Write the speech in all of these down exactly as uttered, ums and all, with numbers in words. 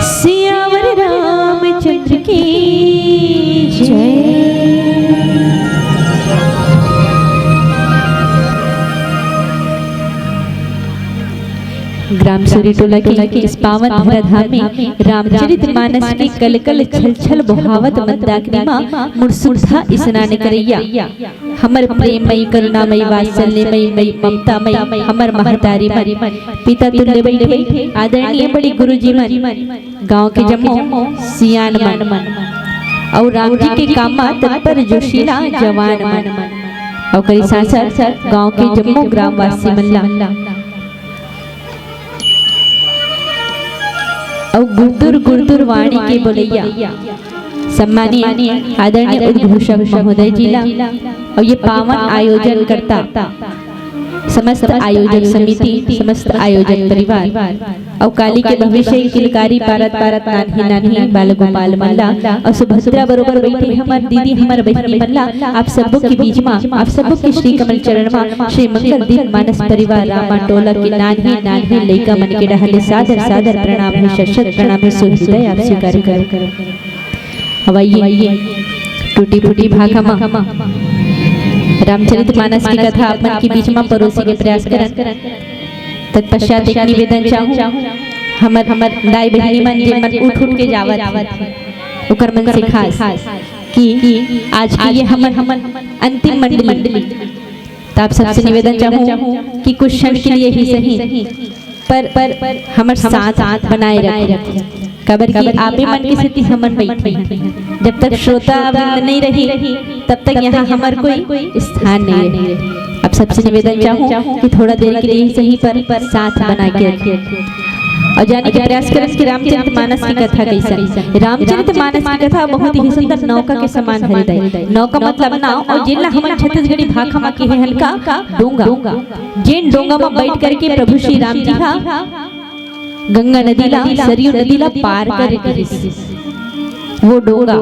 सियावर रामचंद्र की जय। ग्राम सूरी टोला के इस पावन धराधाम में रामचरित मानस के कल कल छल छल बोहावत मंदाकिनी मा मुरसुद्धा स्नान करैया हमर प्रेममयी, करुणामयी, वात्सल्यमयी, मयी, ममतामयी, हमर महतारी मन, पिता तुल्य बइठे आदरणीय बड़े गुरुजी मन, गांव के जम्मो सियान मन, अउ राम जी के काम म तत्पर जोशीला जवान मन, अउ ओकरी साथ साथ गांव के जम्मो ग्रामवासी मन ला अउ गुरतुर गुरतुर वाणी के बोलैया सम्मानीय आदरणीय उद्घोषक महोदय जी ला अउ ये पावन आयोजन करता समस्त आयोजक समिति, समस्त आयोजक परिवार अउ काली के भविष्य किलकारी पारत पारत नान्हे नान्हे बाल गोपाल मन ला अउ सुभद्रा बरोबर बइठे हमर दीदी, हमर बहिनी मन ला आप सबो के बीच मा, आप सबो के श्री कमल चरण मा श्री मंगल दीप मानस परिवार रामा टोला के नान्हे नान्हे लइका मन के डहर ले सादर सादर प्रणाम हे, शत शत प्रणाम हे, सुहृदय आप स्वीकार करो। अब आइए, टूटी फूटी भाखा मा रामचरित मानस की कथा आप मन के बीच मा परोसे के प्रयास करन। तत्पश्चात एक निवेदन चाहूँ, हमर, हमर दाई बहिनी मन, जे मन उठ उठ के जावत हे, ओकर मन से खास कि आज की ये हमर, हमर अंतिम मंडली, त आप सबसे निवेदन चाहूँ कि कुछ क्षण के लिए ही सही, पर, पर हमर साथ बनाए रखे, काबर कि आपे मन के सेती हमन बइठे हन। जब तक श्रोता वृंद नइ रही, तब तक यहाँ हमर कोई स्थान नइ रही। आप सबसे निवेदन चाहूँ कि थोड़ा देर के लिए ही सही, पर साथ बना के रखे। अउ जाने के प्रयास करन कि रामचरित मानस की कथा कइसन हे। रामचरित मानस की कथा बहुत ही सुंदर नौका के समान हरे दाई। नौका मतलब नाव, अउ जेन ला हमन छत्तीसगढ़ी भाखा म केहे हन का, डोंगा। जेन डोंगा म बइठ करके प्रभु श्री राम जी हा गंगा नदी ला, सरयू नदी ला पार करे रिहिस, वो डोंगा।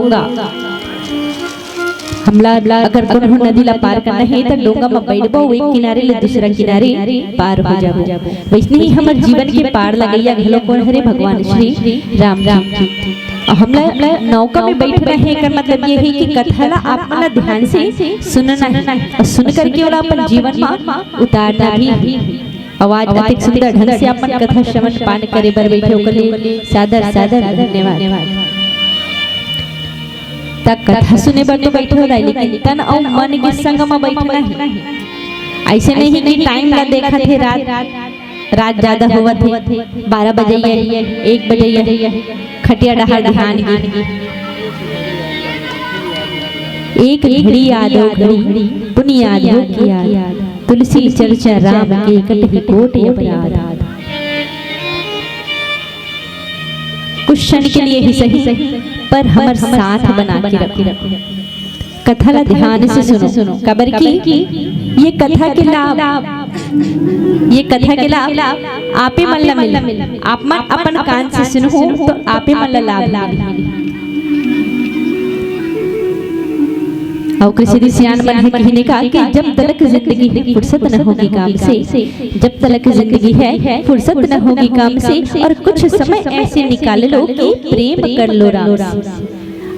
हमला अगर कोनो नदी ला पार करना हे, त डोंगा म बइठबो, वो एक किनारे ले दूसरा किनारे पार हो जाबो। वइसने ही हमर जीवन के पार लगइया घलो कोन हरे? भगवान श्री राम जी। हमला नौका में बैठना हे, एकर मतलब ये हे कि कथा ला आप मन ला ध्यान से सुनना हे अउ सुन करके ओला अपन जीवन मा उतारना भी हे। आवाज अतिक सुंदर ढंग से अपन कथा श्रवण पान करे बर बैठे, ओकर लिए सादर सादर धन्यवाद। त कथा सुने बर तो बैठे हो दाई, लेकिन तन अउ मन के संग म बैठना हे। अइसे नहीं कि टाइम ला देखत हे, रात, रात जादा होवत हे, बारह बजे ये, एक बजे ये, खटिया डहार ध्यान गे। एक घड़ी याद हो घड़ी, पुन याद हो कि याद, तुलसी चर्चा राम के, कटही कोटि अपराध। कुछ क्षण के लिए ही सही, पर हमर साथ बना के रखो। कथा ला ध्यान से सुनो, काबर कि ये कथा के लाभ, ये कथा के लाभ आपे मन ला मिलही। आप मन अपन कान से सुनहू तो आपे मन ला लाभ मिलही। अउ कृषि सियान मन हे कहिने का कि जब तलक जिंदगी हे फुरसत न होगी काम से, जब तलक जिंदगी हे फुरसत न होगी काम से, अउ कुछ समय ऐसे निकाल लो कि प्रेम कर लो राम से।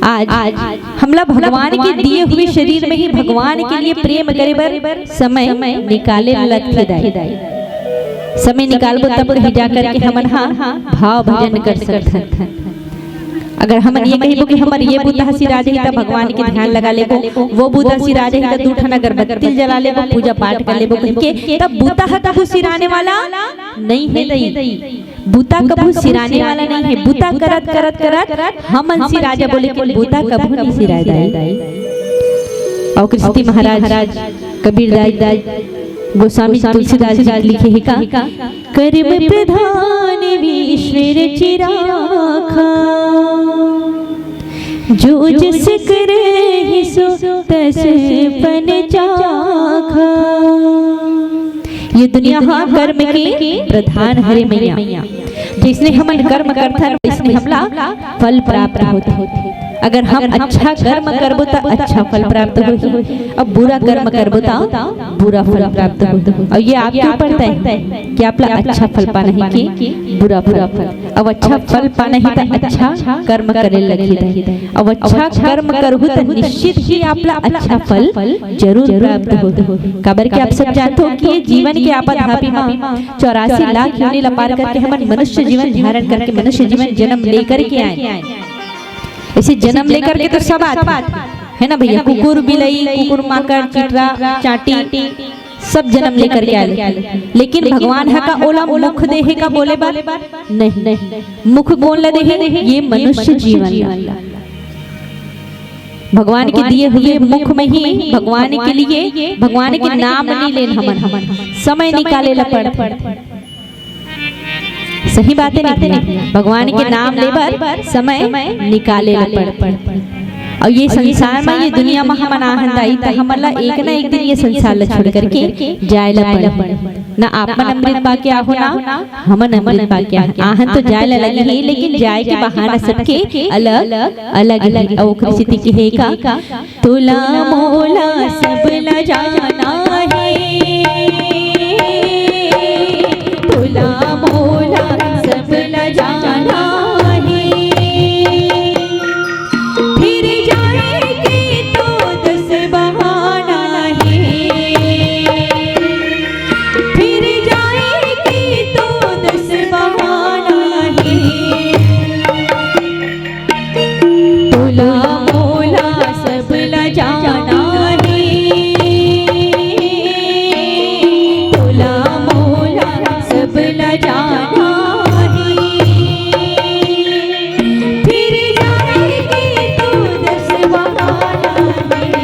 आज, आज हमला भगवान के दिए हुए शरीर में ही भगवान के लिए प्रेम करे बर समय निकाले लगथे दाई। समय निकालबो तब कहीं जा करके हमन हा भाव भजन कर सकथन। अगर हमन ये कहिबो कि हमर ये बूता ह सिरा जाही त भगवान के ध्यान लगा लेबो, वो बूता सिरा जाही त दू ठन अगरबत्ती जला लेबो, पूजा पाठ कर लेबो कहिके, तब बूता ह कभू सिराने वाला नहीं हे दाई। बूता कभू सिराने वाला नहीं हे। बूता करत, करत, करत हमन सिरा जाबो, लेकिन बूता कभू नहीं सिराय दाई। अउ कृष्ण महाराज, कबीर दाई, गोस्वामी तुलसीदास जी लिखे हे का, कर्म प्रधान विश्व रचि राखा, जो जस करहि सो तस फल चाखा। ये दुनिया हा कर्म के प्रधान हरे मैया। जइसने हमन कर्म करथन, वइसने हमला फल प्राप्त होथे। अगर हम अच्छा कर्म करबो, त अच्छा फल प्राप्त होही, अउ बुरा कर्म करबो, त बुरा फल प्राप्त होही। अउ ये आपके ऊपर तय हे कि आपला अच्छा फल पाना हे कि बुरा फल। अब अच्छा फल पाना हे, त अच्छा कर्म करे लगही। अब अच्छा कर्म करहू, त निश्चित ही आपला अच्छा फल जरूर प्राप्त होही। काबर कि आप सब जानथो कि ये जीवन के आपाधापी मा चौरासी लाख योनि ला पार करके हमन मनुष्य जीवन धारण करके, मनुष्य जीवन जन्म लेकर के आए। ऐसे जन्म लेकर के तो सब आथे, है ना भैया? कुकुर, बिलई, कुकुर, माकड़, चिटरा, चांटी, सब जन्म लेकर के आए। लेकिन भगवान ह का ओला मुख दे हे का बोले बर? नहीं। मुख कोन ला दे हे? ये मनुष्य जीवन ला। भगवान के दिए हुए मुख में ही भगवान के लिए, भगवान के नाम नहीं लेन हमन, समय निकाले ला पड़थे। सही बात हे नहीं? भगवान के नाम ले बर समय निकाले ला पड़थे। अउ ये संसार मा, ये दुनिया मा हमन आहन दाई, त हमन ला एक ना एक दिन ये संसार ला छोड़ करके जाए ला पड़ही। ना आप मन अमृत पाके आहो, ना हमन अमृत पाके आहो। आहन तो जाए ला लगही, लेकिन जाए के बहाना सबके अलग अलग हे। अउ ओखर सेती कहे का, तोला मोला सब ला जाना हे, तोला मोला सब ला जाना हे। फिर जाए के तो दस बहाना हे, फिर जाए के तो दस बहाना हे। तोला मोला सब ला जाना हे, तोला मोला सब ला जाना हे। फिर जाए के तो दस बहाना हे,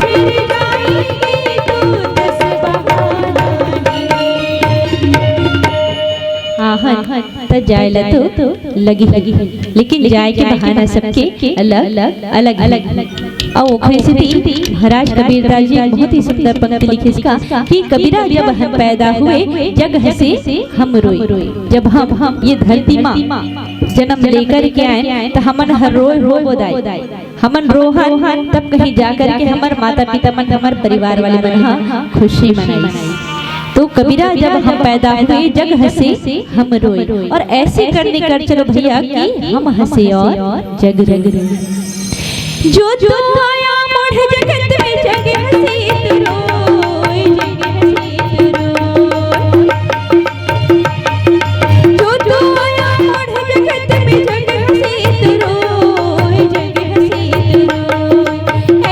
फिर जाए के तो दस बहाना हे। आहन त जाए ला तो लगही, लेकिन जाए के बहाना सबके अलग अलग हे। अउ ओखरे सेती महाराज कबीरदास जी बहुत ही सुंदर पंक्ति लिखिस का कि कबीरा जब हम पैदा हुए, जग हंसे हम रोए। जब हम ये धरती मा जन्म लेकर के आए, त हमन हर रोए होबो दाई। हमन रोहन, तब कहीं जाकर के हमर माता पिता मन, हमर परिवार वाले मन ह खुशी मनाइस। तो कबीरा, जब हम पैदा हुए, जग हंसे हम रोए। और ऐसे करने कर चलो भैया कि हम हंसे और जग रोए। जो तो आया मोड़ जगत में, जग हंसे तो रोए, जग हंसे तो रोए। जो तो आया मोड़ जगत में, जग हंसे तो रोए, जग हंसे तो रोए।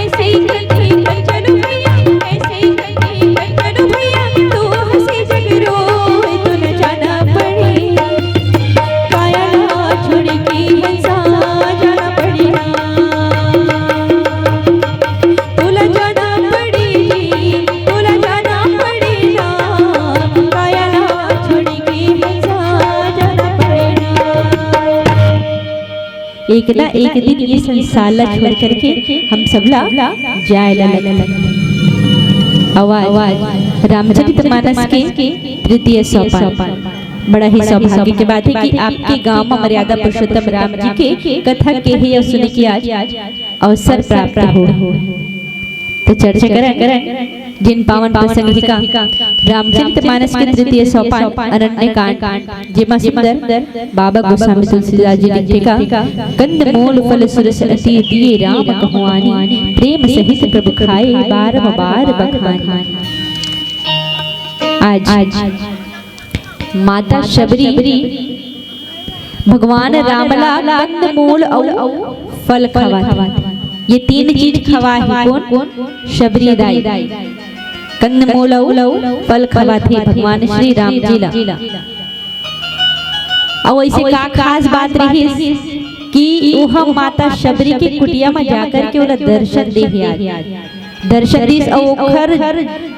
ऐसे ही करते कर चलो भैया, ऐसे ही करते कर चलो भैया, तू हंसे जग रोए, तू न जाना पड़े। काया ना छोड़ के हंसा जाना पड़े ना। तोला जाना पड़े जी, तोला जाना पड़े ना। काया ना छोड़ के हंसा जाना पड़े ना। एक ना एक दिन ये संसार ला छोड़ करके हम सब ला जाए ला लगथे। आवाज रामचरित मानस के तृतीय सोपान। बड़ा ही सौभाग्य के बात है कि आपके गांव में मर्यादा पुरुषोत्तम राम जी के कथा के ही और सुने की आज अवसर प्राप्त हो। तो चर्चा करन जिन पावन प्रसंग ही का रामचरित मानस के तृतीय सोपान अरण्य कांड, जेमा सुंदर बाबा गोस्वामी तुलसीदास जी लिखथे का, कंद मूल फल सुरस अति दिए राम कहुआनी, प्रेम सहित प्रभु खाए बारम बार बखानी। आज माता शबरी भगवान राम ला कंद मूल अउ फल खवाथे। ये तीन चीज खवाही कोन? शबरी दाई। कंद मूल अउ फल खवाथे भगवान श्री राम जी ला। अउ ऐसे का खास बात रहिस कि ओह माता शबरी के कुटिया म जाकर के ओला दर्शन दे हे आज। दर्शन दिस अउ ओखर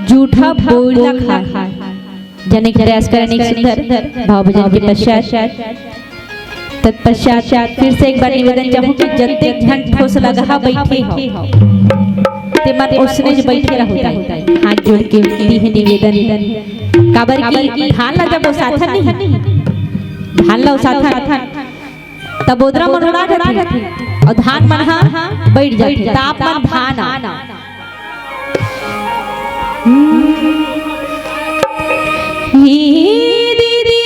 जूठा बोइला खाए। जने के प्रयास करन एक सुंदर भाव भजन के पश्चात। तत्पश्चात फिर से एक बार निवेदन चाहूं कि जत्ते झन ठोस लगहा बैठे हो, ते मन ओसने ज बैठे रहो। हाथ जोड़ के विनती हे, निवेदन हे। काबर कि धान ला जब ओसाथन नहीं, धान ला ओसाथन, तब ओदरा मन उड़ा जाथे अउ धान मन ह बैठ जाथे। त आप मन धान आ। हे दीदी,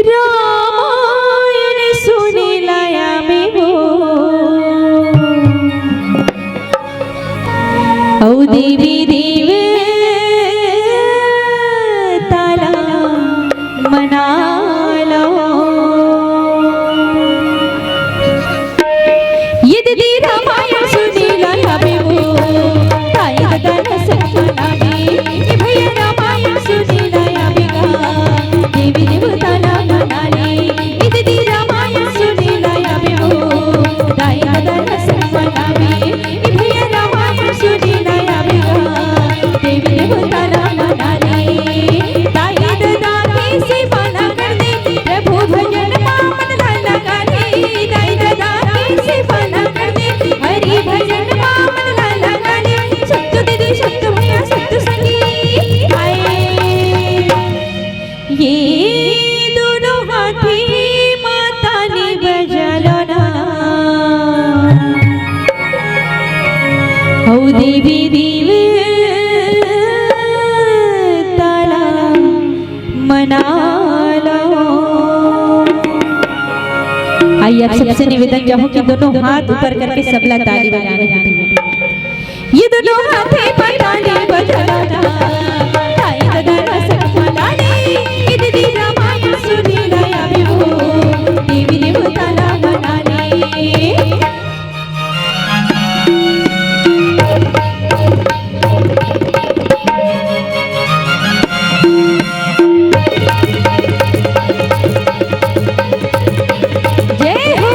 रामायण सुने लाया में हो। अउ देवी देवता ला मना लो। ये दीदी रामायण सुने ला आबे वो, ताई ददा ला संग मना ले। ए भैया रामायण सुने ला आबे गा, देवी देवता ला मना ले। ये दीदी रामायण सुने ला आबे वो, ताई ददा ला संग मना ले। ए भैया रामायण सुने ला आबे गा, देवी देवता ला मना ले। ताई ददा के सेवा ला कर दे, प्रभु भजन मा मन ला लगा दे। ताई ददा के सेवा ला कर दे, हरि भजन मा मन ला लगा दे। सत्तू दीदी, सत्तू भैया, सत्तू संगी आए। ये दोनों हाथी माता ने बजा लो ना। हौ देवी देवता ला मना लो। आइए, आप सबसे निवेदन चाहूं कि दोनों हाथ ऊपर करके सबला ताली बजाना है। ये दोनों हाथे पर ताली बजाना, ताई ददा ला संग मना ले, ये दीदी रामायण सुने ला आबे वो, देवी देवता ला मना ले। जय हो।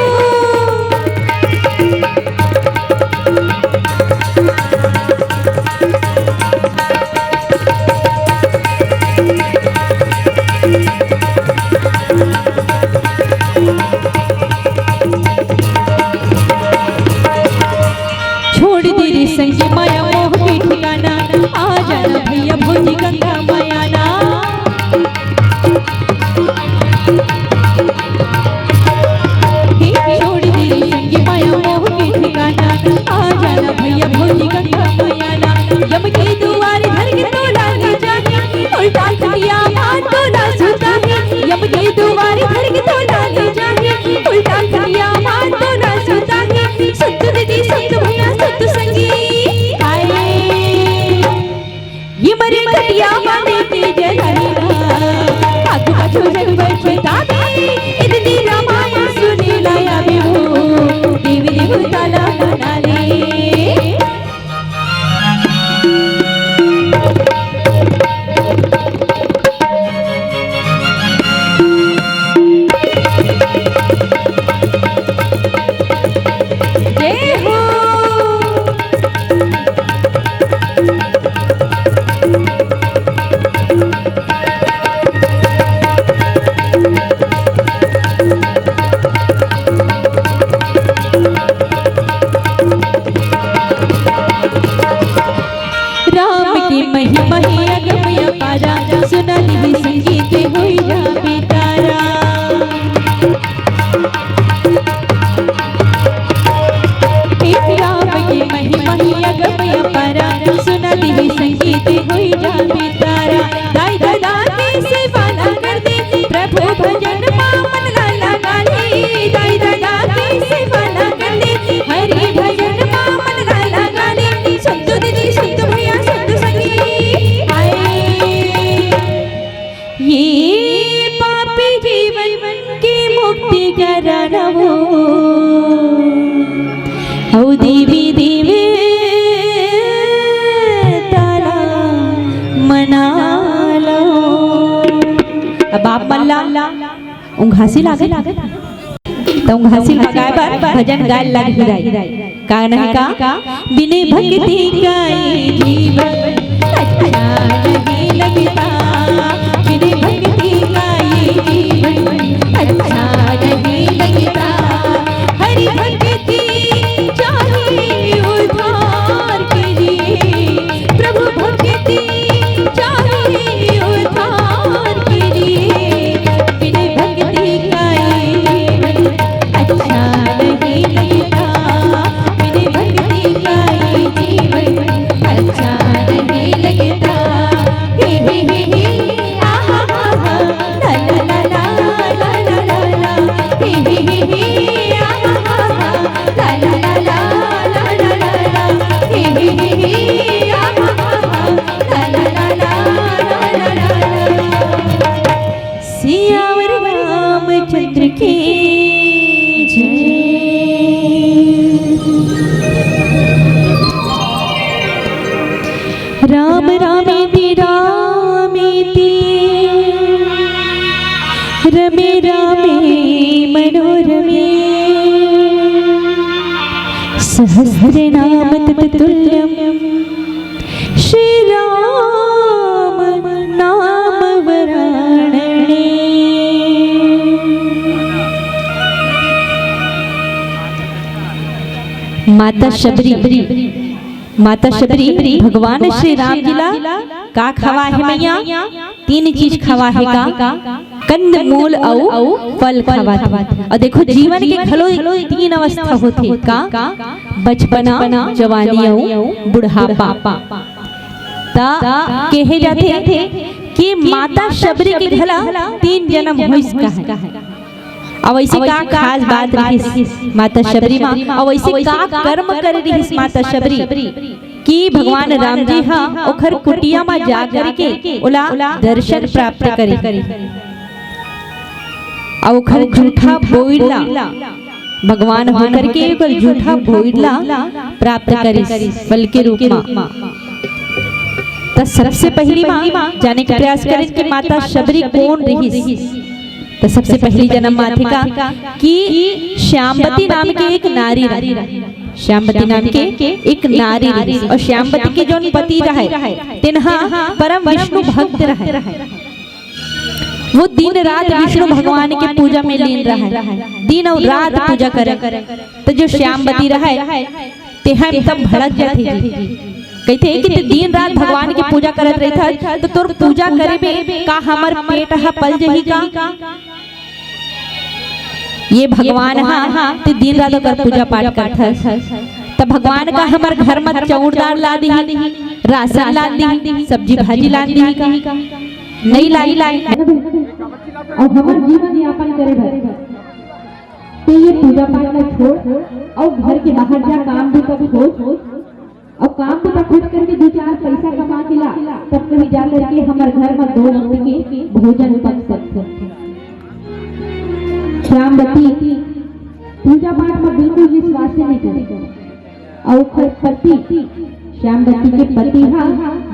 करन वो, अउ देवी देवता ला मना लो। अब आप मन ला उंघासी लागत, त उंघासी भगाए बर भजन गाए ल लगही दाई। का नहीं का? बिन भक्ति का ये जीवन अच्छा नहीं लगता, बिन भक्ति का ये जीवन अच्छा नहीं लगता। हरि भक्ति चाहिए उद्धार के लिए, प्रभु भक्ति चाहिए उद्धार के लिए। बिन भक्ति का ये जीवन अच्छा नहीं लगता, बिन भक्ति का ये जीवन अच्छा नहीं लगता। हे, हे, हे, हे, आ, हा, हा, हा, ला, ला, ला, ला। हे, हे, हे, हे, आ, हा, हा, हा, ला, ला, ला, ला। हे, हे, हे, हे, आ, हा, हा, हा, ला, ला, ला, ला। सियावर रामचंद्र की जय। राम रामेति रामेति रमे रामे मनोरमे। सहस्रनाम तत्तुल्यं श्री राम नाम वरानने। माता शबरी, माता शबरी भगवान श्री राम जी ला का खवा हे मैया? तीन चीज खवा हे का? कंद मूल अउ फल खवा हे। अउ देखो, जीवन के घलो तीन अवस्था होथे का? बचपना, जवानी अउ बुढ़ापा। त केहे जाथे कि माता शबरी के घला तीन जन्म होइस कहे। अउ अइसे का खास बात रिहिस माता शबरी मा? अउ अइसे का कर्म करे रिहिस माता शबरी कि भगवान राम जी ह ओखर कुटिया मा जा करके ओला दर्शन प्राप्त करे, अउ ओखर जूठा बोइर ला, भगवान होकर के ओकर जूठा बोइर ला प्राप्त करिस फल के रूप मा। त सबसे पहिली मा जाने के प्रयास करेन कि माता शबरी कोन रिहिस। त सबसे पहिली जन्म मा आथे का कि श्यामवती नाम के एक नारी रहिस। श्यामवती नाम के एक नारी रहिस। अउ श्यामवती के जौन पति रहय, तेन ह परम विष्णु भक्त रहय। वो दिन रात विष्णु भगवान के पूजा में लीन रहय, दिन अउ रात पूजा करय। त जो श्यामवती रहय, तेहा एकदम भड़क जाथे जी। कहिथे कि ते दिन रात भगवान के पूजा करत रहिथस, त तोर पूजा करे में का हमर पेट ह पल जही का? ये भगवान ह, ते दिन रात ओकर पूजा पाठ करथस, त भगवान का हमर घर म चाउर दाल ला दिही, राशन ला दिही, सब्जी भाजी ला दिही का? नइ लाही। अउ हमर जीवन यापन करे बर ते ये पूजा पाठ ला छोड़, अउ घर के बाहर जा, काम बूता खोज, अउ काम बूता खोज करके दू चार पैसा कमा के ला, तब कहीं जा करके हमर घर म दो वक्त के भोजन पक सकथे। श्यामवती पूजा पाठ म बिल्कुल विश्वास नइ करे। अउ ओखर पति, श्यामवती के पति ह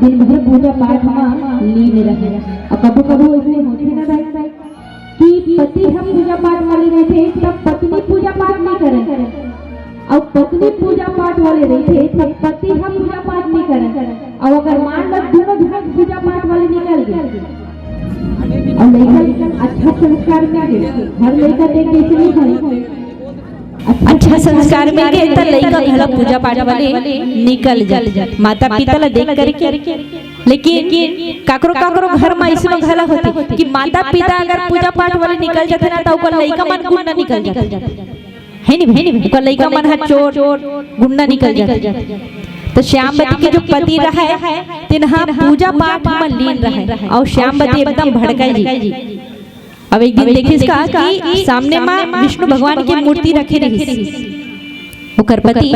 दिन भर पूजा पाठ म लीन रहे। अउ कभू-कभू अइसने होथे न दाई कि पति ह पूजा पाठ वाले रहिथे, तब पत्नी पूजा पाठ नइ करे, अउ पत्नी पूजा पाठ वाले रहिथे, तब पति ह पूजा पाठ नइ करे। अउ अगर मान लो, दूनों झन पूजा पाठ वाले निकल गे, अउ लइका अच्छा संस्कार मिल गे, हर लइका देख जइसे नइ होय। अच्छा संस्कार मिल गे, त लइका घलो पूजा पाठ वाले निकल जाथे, माता पिता ला देख करके। लेकिन काकरो काकरो घर म अइसनो घला होथे कि माता पिता अगर पूजा पाठ वाले निकल जाथे ना, त ओकर लइका मन गुंडा निकल जाथे। हे नी, हे नी, ओकर लइका मन ह चोर गुंडा निकल जाथे। त श्यामवती के जो पति रहय, तेन ह पूजा पाठ म लीन रहय, अउ श्यामवती एकदम भड़काय जी। अब एक दिन देखिस का कि सामने म विष्णु भगवान के मूर्ति रखे रिहिस। ओकर पति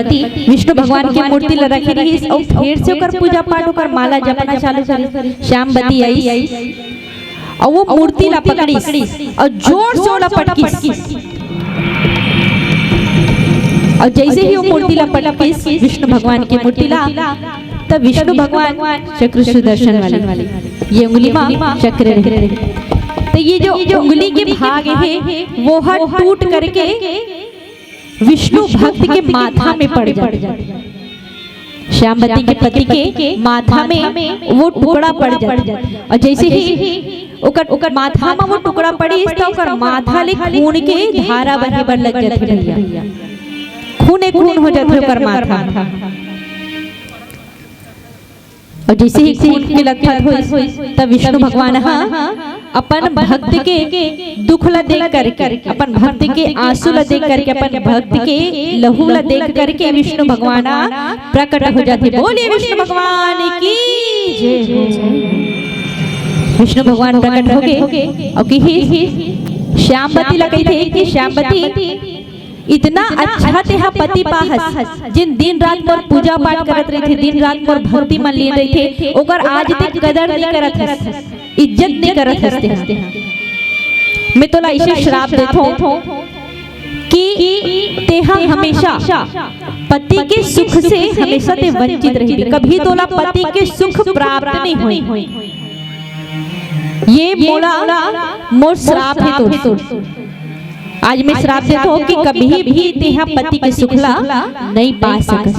विष्णु भगवान के मूर्ति ला रखे रिहिस अउ फेर से ओकर पूजा पाठ, ओकर माला जपना चालू करिस। श्यामवती आइस अउ वो मूर्ति ला पकड़िस अउ जोर से ओला पटकिस। अउ जइसे ही वो मूर्ति ला पटकिस, विष्णु भगवान के मूर्ति ला, त विष्णु भगवान चक्र सुदर्शन वाले, ये उंगली मा चक्र रहिथे। त ये जो उंगली के भाग हे, वो ह टूट करके विष्णु भक्त के माथा में पड़ जाथे। श्यामवती के पति के माथा में वो टुकड़ा पड़ जाथे, अउ जइसे ही ओकर, ओकर माथा में वो टुकड़ा पड़िस, त ओकर माथा ले खून के धारा बहे बर लग जाथे भैया। खूने खून हो जाथे ओकर माथा। अउ जइसे ही खून के लथपथ होइस, त विष्णु भगवान ह अपन भक्त के दुख ला देख करके, अपन भक्त के आंसू ला देख करके, अपन भक्त के लहू ला देख करके विष्णु भगवान प्रकट हो जाथे। बोलिए विष्णु भगवान की जय। विष्णु भगवान प्रकट होगे अउ किहिस, श्यामवती ला कहिथे कि श्यामवती, इतना अच्छा तेहा पति पाहस, जेन दिन रात मोर पूजा पाठ करत रहिथे, दिन रात मोर भक्ति म लीन रहिथे, ओकर आज ते कदर नइ करत हस, इज्जत नइ करत हस तेहा। मैं तोला अइसे श्राप देथों कि तेहा हमेशा पति के सुख से हमेशा ते वंचित रहिबे, कभी तोला पति के सुख प्राप्त नइ होही। ये मोला, मोर श्राप हे तोर। आज मैं श्राप देथों कि कभी भी तेहा पति के सुख ला नइ पा सकस।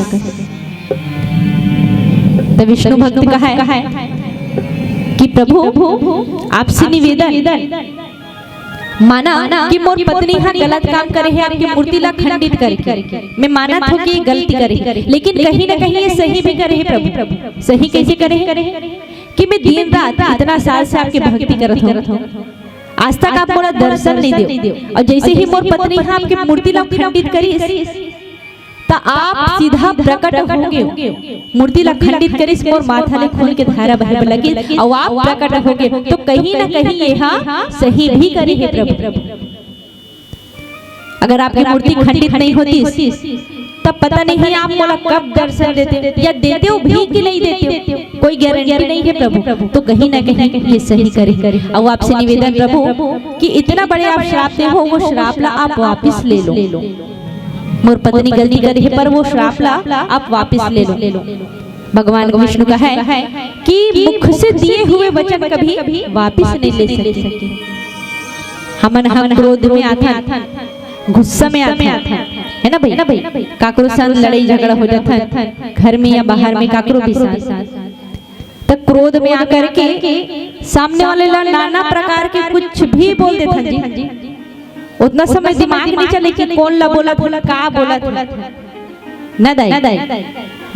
त विष्णु भक्त कहय कि प्रभु, आपसे निवेदन, माना कि मोर पत्नी ह गलत काम करे हे, आपके मूर्ति ला खंडित करके, मैं मानत हों कि गलती करे हे, लेकिन कहीं ना कहीं ये सही भी करे हे प्रभु। सही कइसे करे हे कि मैं दिन रात इतना साल से आपके भक्ति करत हों, आज तक आप मोला दर्शन नइ देव, अउ जइसे ही मोर पत्नी ह आपके मूर्ति ला खंडित करिस, त आप सीधा प्रकट होगे। मूर्ति ला खंडित करिस, मोर माथा ले खून के धारा बहे लगिस, अउ आप प्रकट होगे, त कहीं ना कहीं ये ह सही भी करे हे प्रभु। अगर आपके मूर्ति खंडित नइ होतिस, त पता नहीं आप मोला कब दर्शन देते, या देते भी कि नइ देते, कोई गारंटी नइ हे प्रभु। त कहीं ना कहीं ये सही करे। अउ आपसे निवेदन प्रभु कि इतना बड़े आप श्राप दे हो, वो श्राप ला आप वापिस ले लो। मोर पत्नी गलती करे हे, पर वो श्राप ला आप वापिस ले लो। भगवान विष्णु कहय कि मुख से दिए हुए वचन कभी वापिस नइ ले सके। हमन ह क्रोध में आथन, गुस्सा में आथन, हे ना भई? काकरो संग लड़ई झगड़ा हो जाथन, घर में या बाहर में काकरो भी साथ। त क्रोध में आकर के सामने वाले ला नाना प्रकार के कुछ भी बोल देथन जी। उतना समय दिमाग नइ चले कि कोन ला बोलत हन, का बोलत हन। न दाई,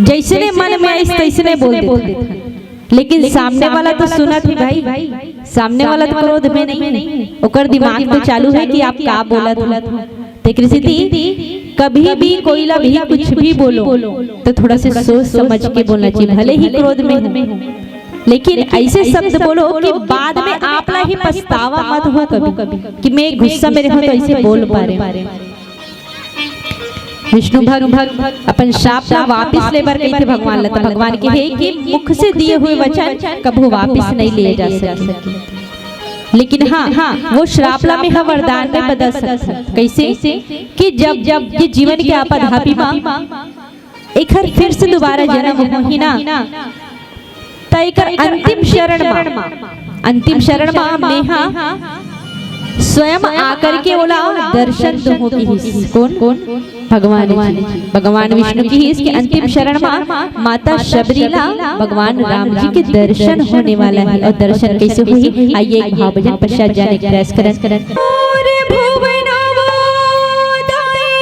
जइसने मन में आइस तइसने बोल देथन। लेकिन सामने वाला तो सुनत हे भाई, सामने वाला तो क्रोध में नइ हे, ओकर दिमाग तो चालू हे कि आप का बोलत हव। तेकरे सेती कभी भी कोई ला भी कुछ भी बोलो, त थोड़ा से सोच समझ के बोलना चाहिए, भले ही क्रोध में हो, लेकिन अइसे शब्द बोलो कि बाद में आप ला ही पछतावा मत हो कभी कि मैं गुस्सा में रहूं त अइसे बोल पारेंव। विष्णु भग, भग अपन श्राप ला वापिस ले बर कहिथे भगवान ला, त भगवान कहे कि मुख से दिए हुए वचन कभू वापिस नइ लिए जा सके। लेकिन हाँ, वो श्राप ला मैं ह वरदान में बदल सकथंव। कइसे? कि जब, जब ये जीवन के आपाधापी मा एखर फिर से दोबारा जनम होही ना, त एकर अंतिम क्षण मा, अंतिम क्षण मा मैं ह स्वयं आकर के ओला दर्शन दूहूं किहिस। कोन? भगवान जी, भगवान विष्णु किहिस कि अंतिम क्षण मा माता शबरी ला भगवान राम जी के दर्शन होने वाला हे। अउ दर्शन कइसे होही, आइए एक भाव भजन पश्चात जाने के प्रयास करन। तोर भुवना वो दाई,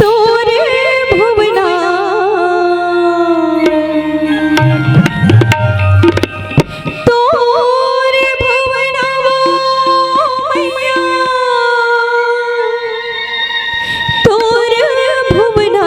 तोर भुवना, तोर भुवना वो मैया, तोर भुवना।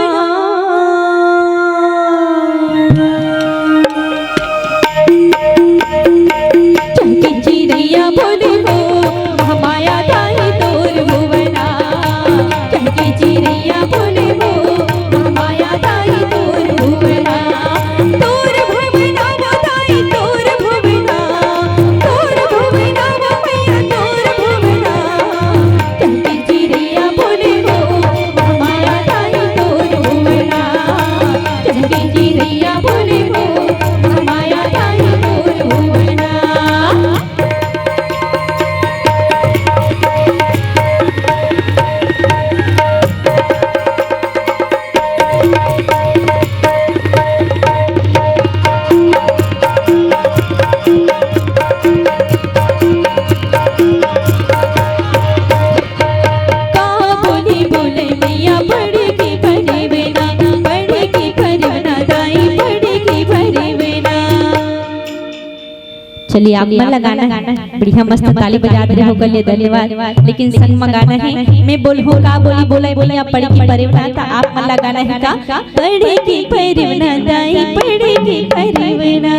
चलिए, आप मन ला गाना हे, बढ़िया मस्त ताली बजात रहे हो, कर लिए, धन्यवाद। लेकिन संग में गाना हे, मैं बोलहूँ का बोली बोले मैया, पड़े की परे ना, त आप मन ला गाना हे का, पड़े की परे ना दाई, पड़े की परे ना।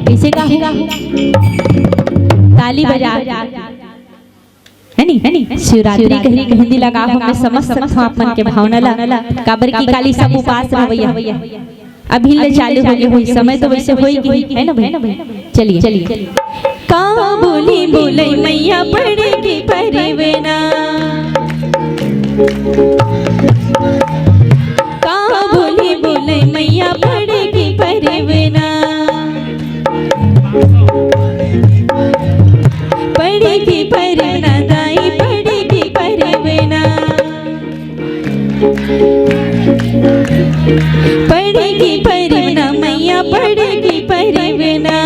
कैसे गाहू? ताली बजा, है नी? है नी? शिवरात्रि कही मेहंदी लगा हो, मैं समझ सकत हूँ आप मन के भावना ला, काबर की काली सब उपास रहवैया। अभी ले चालू हो गए होई, समय तो वैसे होई गई, है ना भाई? चलिए, चलिए। का बोली बोले मैया पड़े की परे ना, का बोली बोले मैया पड़े की परे ना, पड़े की परे ना दाई, पड़े की परे ना। पड़े की परे ना मैया, पड़े की परे ना।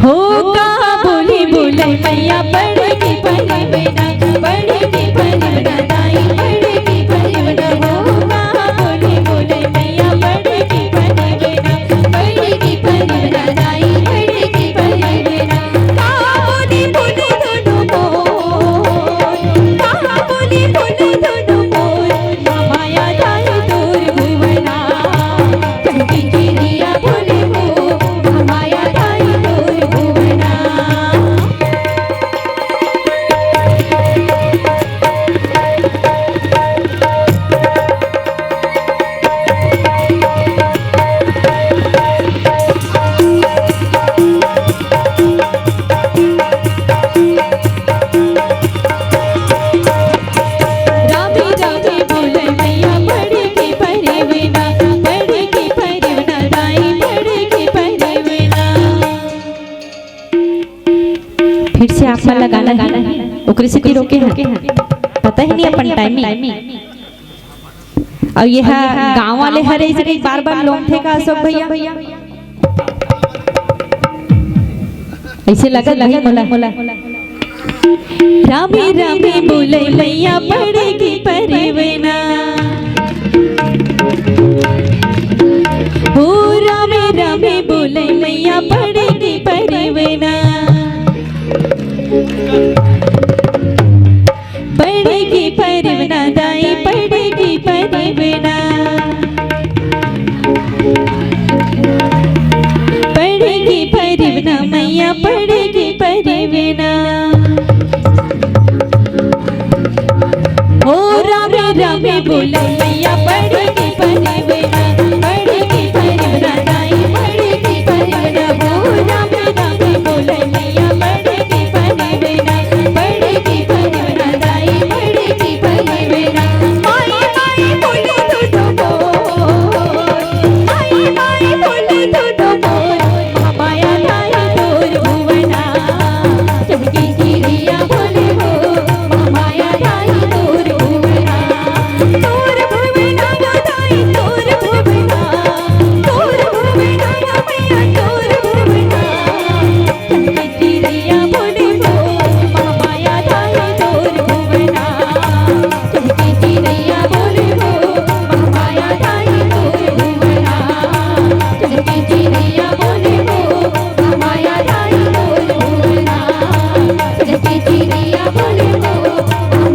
हो का बोली बोले मैया, पड़े की परे ना, पड़े की परे ना दाई, पड़े की परे ना। हो का बोली बोले मैया, पड़े की परे ना, पड़े की परे ना दाई, पड़े की परे ना। फिर से आप मन ला गाना हे, ओकरे सेती रोके हन, पता ही नहीं अपन टाइमिंग। अउ ये ह गाँव वाले हरे, इसे कहीं बार-बार लोमथे का अशोक भैया? ऐसे लगा, लगा, बोला। रामे रामे बोले मैया पड़े की परे ना, हो रामे रामे बोले मैया पड़े की परे ना। पड़े की परे ना दाई, पड़े की परे ना। पड़े की परे ना मैया, पड़े की परे ना। ओ रामे रामे बोले मैया, पड़े की परे ना, पड़े की परे ना दाई, पड़े की परे ना। ओ रामे रामे बोले मैया, पड़े की परे ना, पड़े की परे ना दाई, पड़े की परे ना। माई माई बोले तो तो बोल, माई माई बोले तो तो बोल, माया दाई तोर भुवना। चमकी चिड़िया बोले हो, माया दाई तोर भुवना। तोर भुवना दाई, तोर भुवना, तोर भुवना मैया, तोर भुवना। चमकी चिड़िया बोले हो, माया दाई तोर भुवना। चमकी चिड़िया बोले हो, माया दाई तोर भुवना। चमकी चिड़िया बोले हो, माया दाई तोर भुवना। चमकी चिड़िया बोले हो,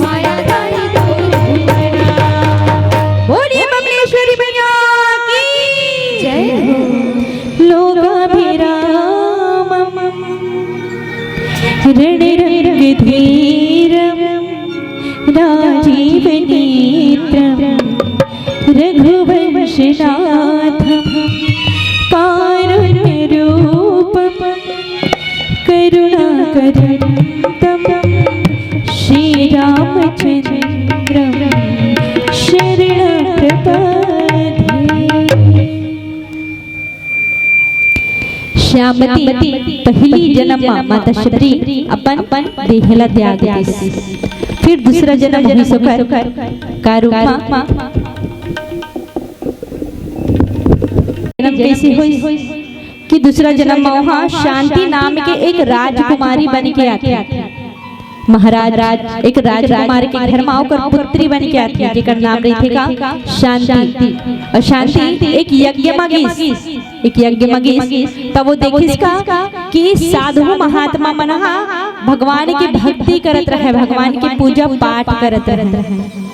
माया दाई तोर भुवना। बोलिए बमलेश्वरी मैया की जय हो। लोकाभिरामं रणरंगधीरं राजीवनेत्रं रघुवंशनाथं कारुण्यरूपं करुणाकरं तं श्रीरामचन्द्रं शरणं प्रपद्ये। श्यामती पहिली जनम म माता शबरी अपन देह ला त्याग दिस। फिर दूसरा जनम होइस ओकर का रूप म? जनम कैसे होइस कि दूसरा जनम म ओहा शांति नाम के एक राजकुमारी बन के आथे। महाराज एक राजकुमार के घर म ओकर पुत्री बन के आथे, जेकर नाम रहिथे का शांति। अउ शांति एक यज्ञ म गिस, एक यज्ञ म गिस, तब वो देखिस का कि साधु महात्मा मन ह भगवान के भक्ति करत रहय, भगवान के पूजा पाठ करत रहय।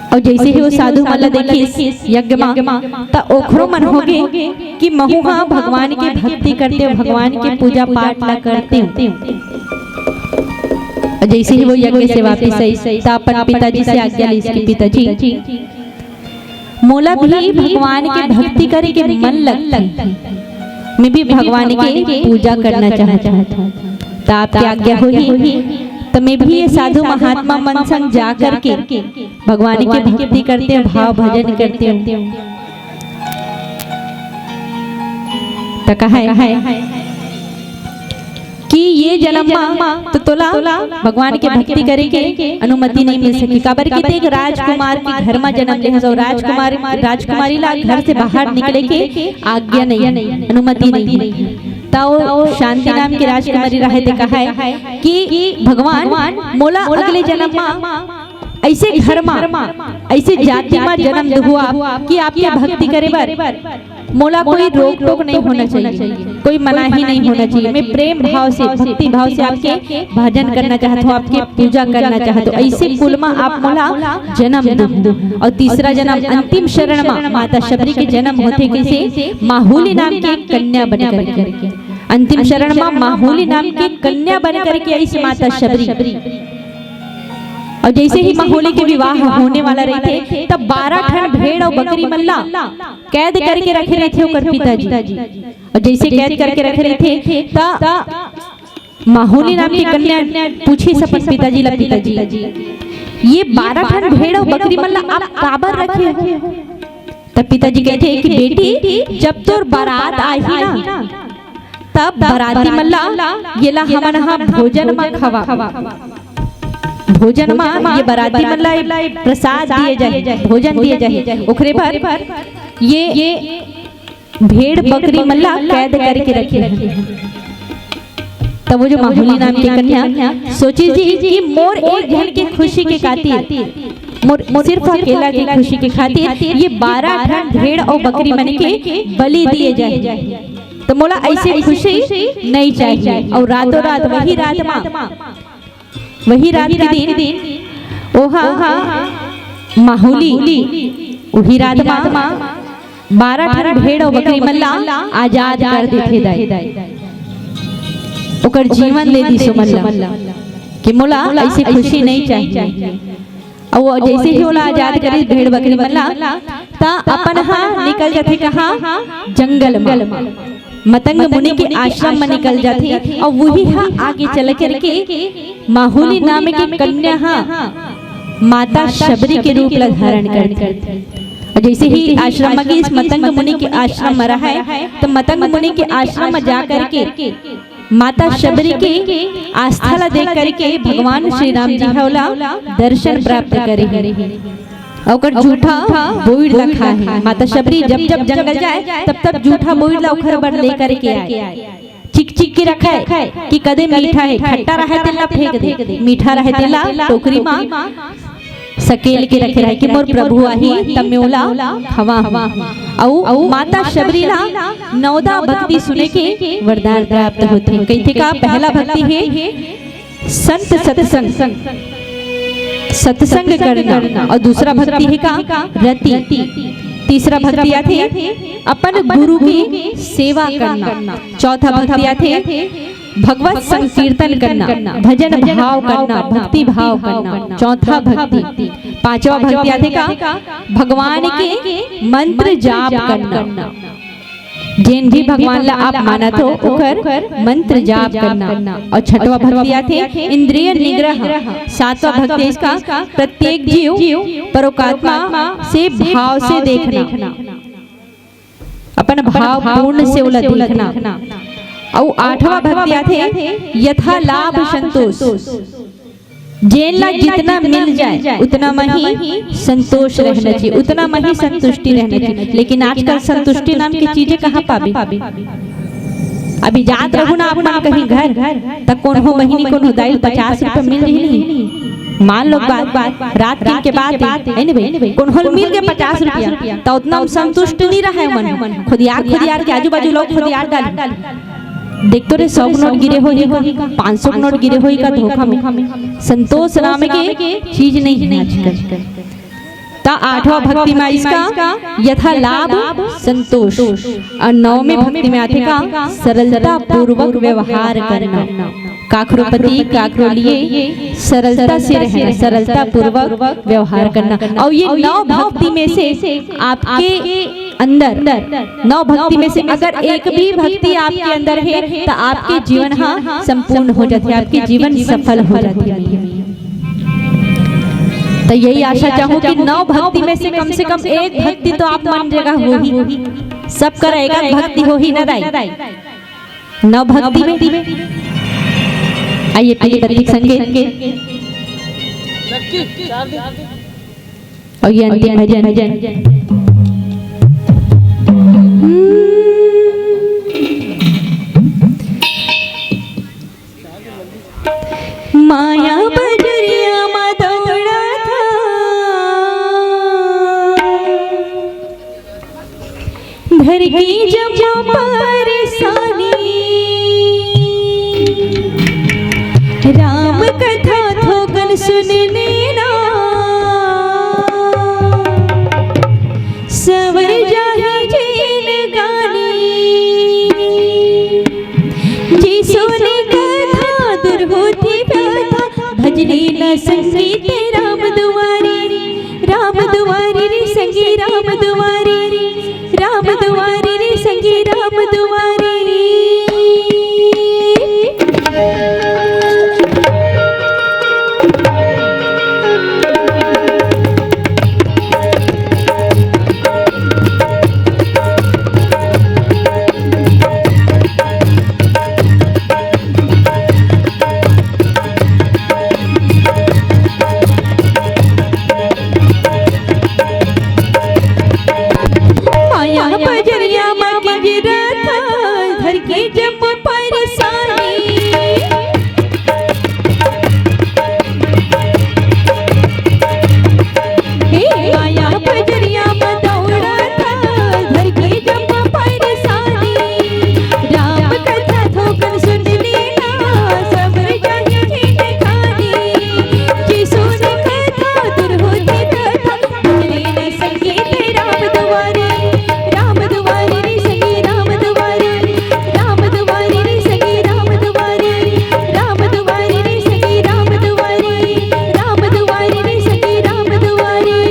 अउ जइसे ही वो साधु मन ला देखिस यज्ञ म, त ओखरो मन होगे कि महू ह भगवान के भक्ति करतेंव, भगवान के पूजा पाठ ला करतेंव। अउ जइसे ही वो यज्ञ से वापिस आइस, त अपन पिताजी से आज्ञा लिस कि पिताजी, मोला भी भगवान के भक्ति करे के मन लगथे, मैं भी भगवान के पूजा करना चाहत हूँ। त आपके आज्ञा होही, त मैं भी ये साधु महात्मा मन संग जा करके भगवान के भक्ति करतेंव, भाव भजन करतेंव। त कहय कि ये जन्म म तो तोला भगवान के भक्ति करे के अनुमति नहीं मिल सकी, काबर कि ते एक राजकुमार के घर म जन्म ले हस, अउ राजकुमार, राजकुमारी ला घर से बाहर निकले के आज्ञा नहीं है, अनुमति नहीं है। त वो शांति नाम की राजकुमारी रहय, ते कहय कि भगवान, मोला अगले जन्म म ऐसे घर म, ऐसे जाति म जन्म दुहू आप कि आपके भक्ति करे बर मोला कोई रोक टोक नहीं होना चाहिए, कोई मनाही नहीं होना चाहिए। मैं प्रेम भाव से, भक्ति भाव से आपके भजन करना चाहत हूँ, आपके पूजा करना चाहत हूँ। ऐसे कुल म आप मोला जन्म दो। अउ तीसरा जन्म, अंतिम चरण म माता शबरी के जन्म होथे, कइसे? माहुली नाम के कन्या बन करके। अंतिम चरण म माहुली नाम के कन्या बन करके आइस माता शबरी। अउ जइसे ही माहुली के विवाह होने वाला रहिथे, तब बारह ठन भेड़ अउ बकरी मन ला कैद करके रखे रहिथे ओकर पिताजी। अउ जइसे कैद करके रखे रहिथे, त माहुली नाम के कन्या पूछिस अपन पिताजी ला, पिताजी, ये बारह ठन भेड़ अउ बकरी मन ला आप काबर रखे हो? त पिताजी कहिथे कि बेटी, जब तोर बारात आही ना, तब बाराती मन ला, ये ला हमन ह भोजन म खवा, भोजन म ये बाराती मन ला प्रसाद दिए जाही, भोजन दिए जाही, ओकरे बर ये भेड़ बकरी मन ला कैद करके रखे। तब वो जो माहुली नाम के कन्या सोचिस जी कि मोर एक झन के खुशी के खातिर, मोर, मोर सिर्फ अकेला के खुशी के खातिर ये बारह ठन भेड़ अउ बकरी मन के बलि दिए जाही। त मोला ऐसे खुशी नहीं चाहिए। अउ रातों रात वही रात म, वही रात के दिन ओहा माहुली, वही रात म बारह ठन भेड़ अउ बकरी मन ला आजाद कर देथे दाई। ओकर जीवन दे दिस ओमन ला कि मोला ऐसे खुशी नहीं चाहिए। अउ जइसे ही ओला आजाद करिस भेड़ बकरी मन ला, त अपन ह निकल जाथे कहाँ? जंगल म, मतंग मुनि के आश्रम म निकल जाथे। अउ वही ह आगे चल करके माहुली नाम के कन्या ह माता शबरी के रूप ला धारण करथे। अउ जइसे ही आश्रम म गिस, मतंग मुनि के आश्रम म रहय, त मतंग मुनि के आश्रम म जा करके माता शबरी के आस्था ला देख करके भगवान श्री राम जी ह ओला दर्शन प्राप्त करे हे। अउ ओकर जूठा बोइड़ ला खाए हे। माता शबरी जब जब जंगल जाए, तब तब जूठा बोइड़ ला ओकर बर ले करके आए। चिक चिक के रखय कि कदे मीठा हे, खट्टा रहय तेला फेंक दे, मीठा रहय तेला टोकरी म सकेल के रखे रहय कि मोर प्रभु आही त मैं ओला खवाहूं। अउ माता शबरी ला नवदा भक्ति सुने के वरदान प्राप्त होथे। कहिथे का पहला भक्ति हे संत सत्संग, सत्संग करना, अउ दूसरा भक्ति हे का? रति। तीसरा भक्ति आथे अपन गुरु के सेवा करना। चौथा भक्ति आथे भगवत संकीर्तन करना, भजन भाव करना, भक्ति भाव करना। चौथा भक्ति। पांचवा भक्ति आथे का? भगवान के मंत्र जाप करना। जेन भी भगवान ला आप मानत हो, ओकर मंत्र जाप करना। अउ छठवा भक्ति आथे इंद्रिय निग्रह। सातवां भक्ति इसका प्रत्येक जीव परोकात्मा से भाव से देखना। अपन भाव पूर्ण से ओला देखना। अउ आठवां भक्ति आथे यथा लाभ संतोष। जेन ला जितना मिल जाए, उतना म ही संतोष रहना चाहिए, उतना म ही संतुष्टि रहना चाहिए। लेकिन आजकल संतुष्टि नाम की चीजें कहाँ पाबे? अभी जात रहू ना आप मन कहीं घर, त कोनो बहिनी कोनो दाई ल पचास रुपया मिल रही नहीं। मान लो बात, रात किन के बात है, है नी भाई? कोनो ल मिल के पचास रुपया, त उतना म संतुष्ट नहीं रहे मन। खुदियार, खुदियार के आजू बाजू लोग खुदियार डाल। देख तो रे, सौ के नोट गिरे होही का, पाँच सौ के नोट गिरे होही का धोखा में। संतोष नाम के चीज नहीं है आजकल। त आठवां भक्ति में इसका यथा लाभ संतोष, अउ नवमी भक्ति में आथे का सरलता पूर्वक व्यवहार करना, काकरो प्रति, काकरो लिए सरलता से रहना, सरलता पूर्वक व्यवहार करना। अउ ये नौ भक्ति में से आपके अंदर, नौ भक्ति में से अगर एक भी भक्ति आपके अंदर है, त आपके जीवन हा संपूर्ण हो जाथे, आपके जीवन सफल हो जाथे। त यही आशा चाहूं कि नौ भक्ति में से कम से कम एक भक्ति तो आप मन जगह होही, सब कर एक भक्ति होही ना दाई, नौ भक्ति में। आइए पहले प्रतीक संगे। अउ ये अंतिम भजन। माया बजरिया मा दौड़ा था, घर की जब परेशानी, राम कथा थोकन सुन लेना, सवर जाही जिनगानी। जीसू ने कथा दूर होथे व्यथा, भजली न संगीत राम दुआरी, राम दुआरी रे संगी राम दुआरी, राम दुआरी रे संगी राम दुआरी। माया बजरिया मा किंजरत धर के जब परेशानी। हे माया बजरिया मा दौड़ा था, धर के जब परेशानी। राम कथा थोकन सुन लेना, सबर जाही जिनगानी। जीसू ने कथा दूर होथे व्यथा, भजली न संगीत राम दुआरी, राम दुआरी रे संगी राम दुआरी, राम दुआरी रे संगी राम दुआरी, राम दुआरी रे संगी राम दुआरी, राम दुआरी रे संगी राम दुआरी।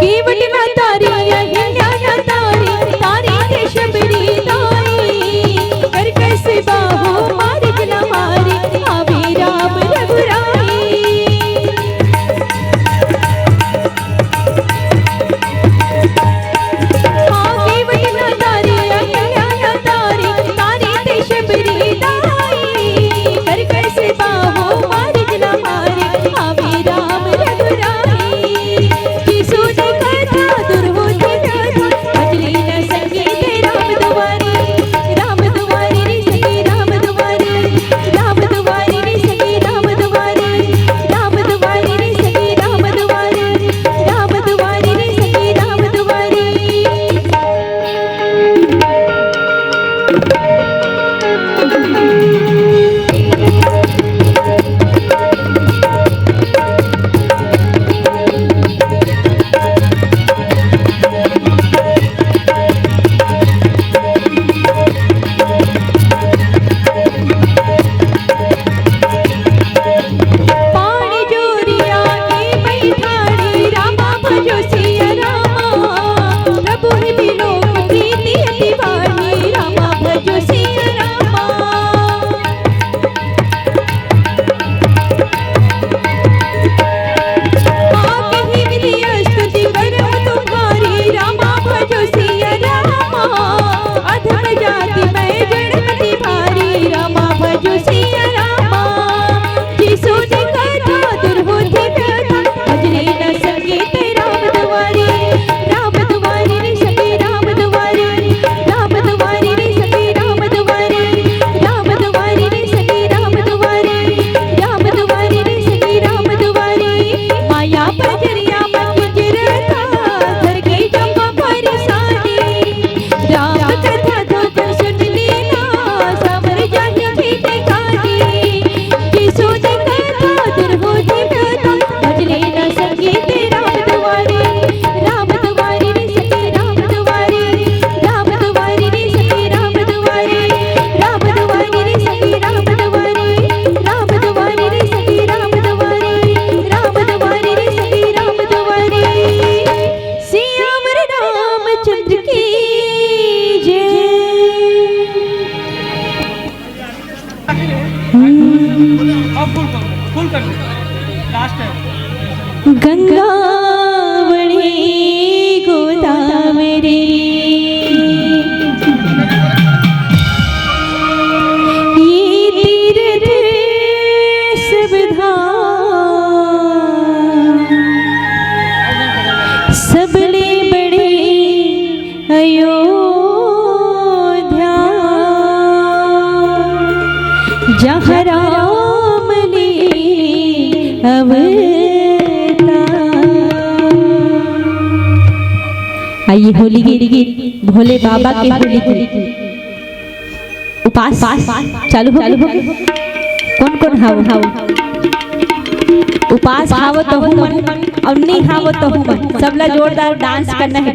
केवट ना तारी अहिल्या गंगा वणी गोदावरी, ये तीर्थ सब धाम, सबले बड़े अयोध्या, जहाँ राम ने अवतार। आइए, होली गीत, भोले बाबा के होली गीत। उपास चालू हो, चालू हो। कौन कौन हाव, हाव? उपास हाव तहू मन अउ नी हाव तहू मन, सबला जोरदार डांस करना हे।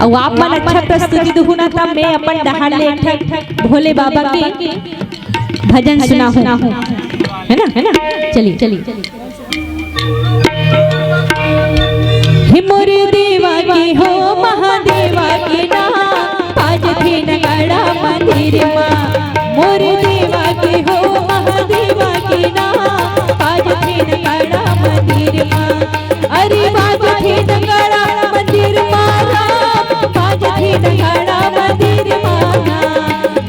अउ आप मन अच्छा प्रस्तुति दुहू ना, तब मैं अपन डहार ले एक ठक भोले बाबा के भजन सुनाहूँ, है ना, है ना? चलिए, चलिए। हे मोर देवा के हो, महादेवा के ना, बाजथे नगाड़ा मंदिर मा। मोर देवा के हो, महादेवा के ना, बाजथे नगाड़ा मंदिर मा। अरे बाजथे नगाड़ा मंदिर मा राम, बाजथे नगाड़ा मंदिर मा ना।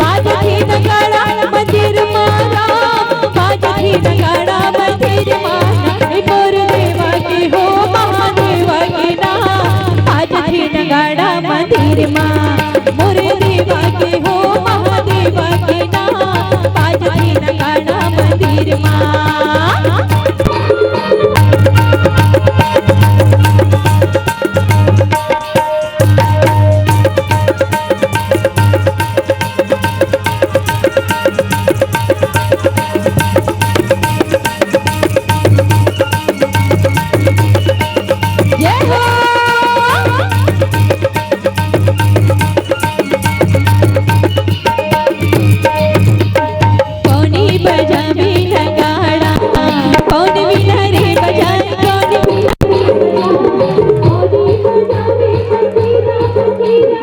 बाजथे नगाड़ा मंदिर मा राम, बाजथे नगाड़ा मंदिर मा ना। ए मोर देवा के हो, महादेवा के ना, बाजथे नगाड़ा मंदिर मा। मोर देवा के हो, महादेवा के ना, बाजथे नगाड़ा मंदिर मा। जय हो। कोनी बजावे नगाड़ा, कोनी बिना रे बजाए, कोनी बिना रे बजाए।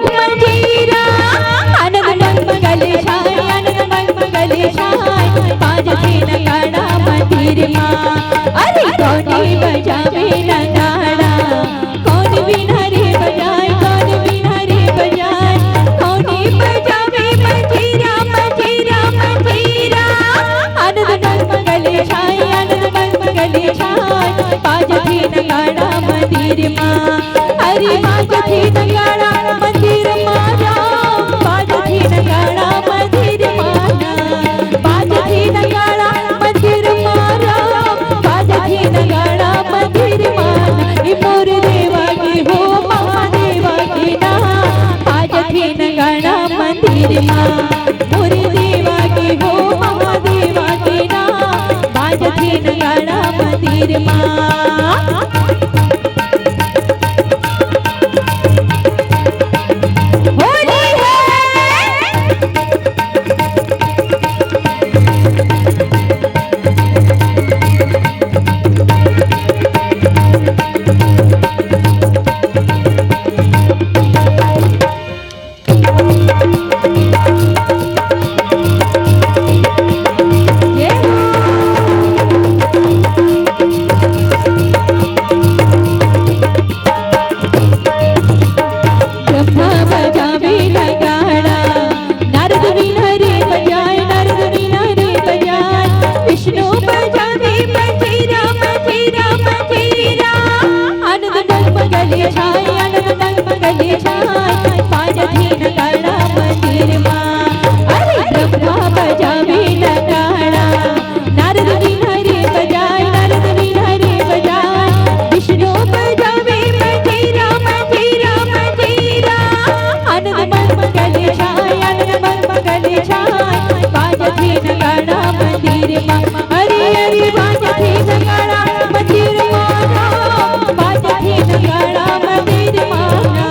मंजीरा, आनंद मंगल छाय, आनंद मंगल छाय, बाजथे नगाड़ा मंदिर मा। अरे कोनी बजावे नगाड़ा, कोनी बिना रे बजाए, कोनी बिना रे बजाए, कोनी बजावे मंजीरा, मंजीरा, मंजीरा। आनंद मंगल छाय, आनंद मंगल छाय, बाजथे नगाड़ा मंदिर मा। अरे बाजथे नगाड़ा मंदिर मा राम, बाजथे नगाड़ा मंदिर मा ना। बाजथे नगाड़ा मंदिर मा राम, बाजथे नगाड़ा मंदिर मा ना। ए मोर देवा के हो, महादेवा के ना, बाजथे नगाड़ा मंदिर मा। मोर देवा के हो, महादेवा के ना, बाजथे नगाड़ा मंदिर मा। होली है। ब्रह्मा बजावे नगाड़ा, नारद बिना रे बजाए, नारद बिना रे बजाए। विष्णु बजावे मंजीरा, मंजीरा, मंजीरा। आनंद मंगल छाय, आनंद मंगल छाय, बाजथे नगाड़ा मंदिर मा। अरे ब्रह्मा बजावे नगाड़ा, नारद बिना रे बजाए, नारद बिना रे बजाए। विष्णु बजावे मंजीरा, मंजीरा, मंजीरा। आनंद मंगल छाय, आनंद मंगल छाय, बाजथे नगाड़ा मंदिर मा। अरे अरे बाजथे नगाड़ा मंदिर मा राम, बाजथे नगाड़ा मंदिर मा ना।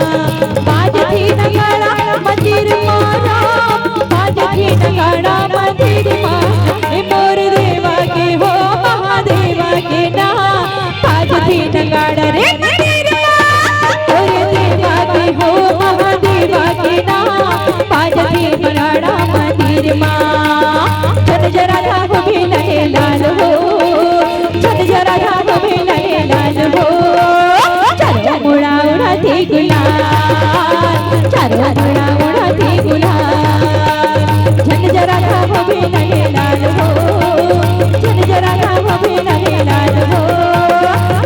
बाजथे नगाड़ा मंदिर मा राम, बाजथे नगाड़ा मंदिर मा ना। ए मोर देवा के हो, महादेवा के ना, बाजथे नगाड़ा रे मंदिर मा। मोर देवा के हो, महादेवा के ना, बाजथे नगाड़ा मंदिर मा। जन जरा था हो भी नहीं लाल हो, जन जरा था हो भी नहीं गुलाल, चारों मुड़ा उड़ाथे गुलाल। झन जरा घाम भी नहे लाल हो, झन जरा घाम भी नहे लाल हो।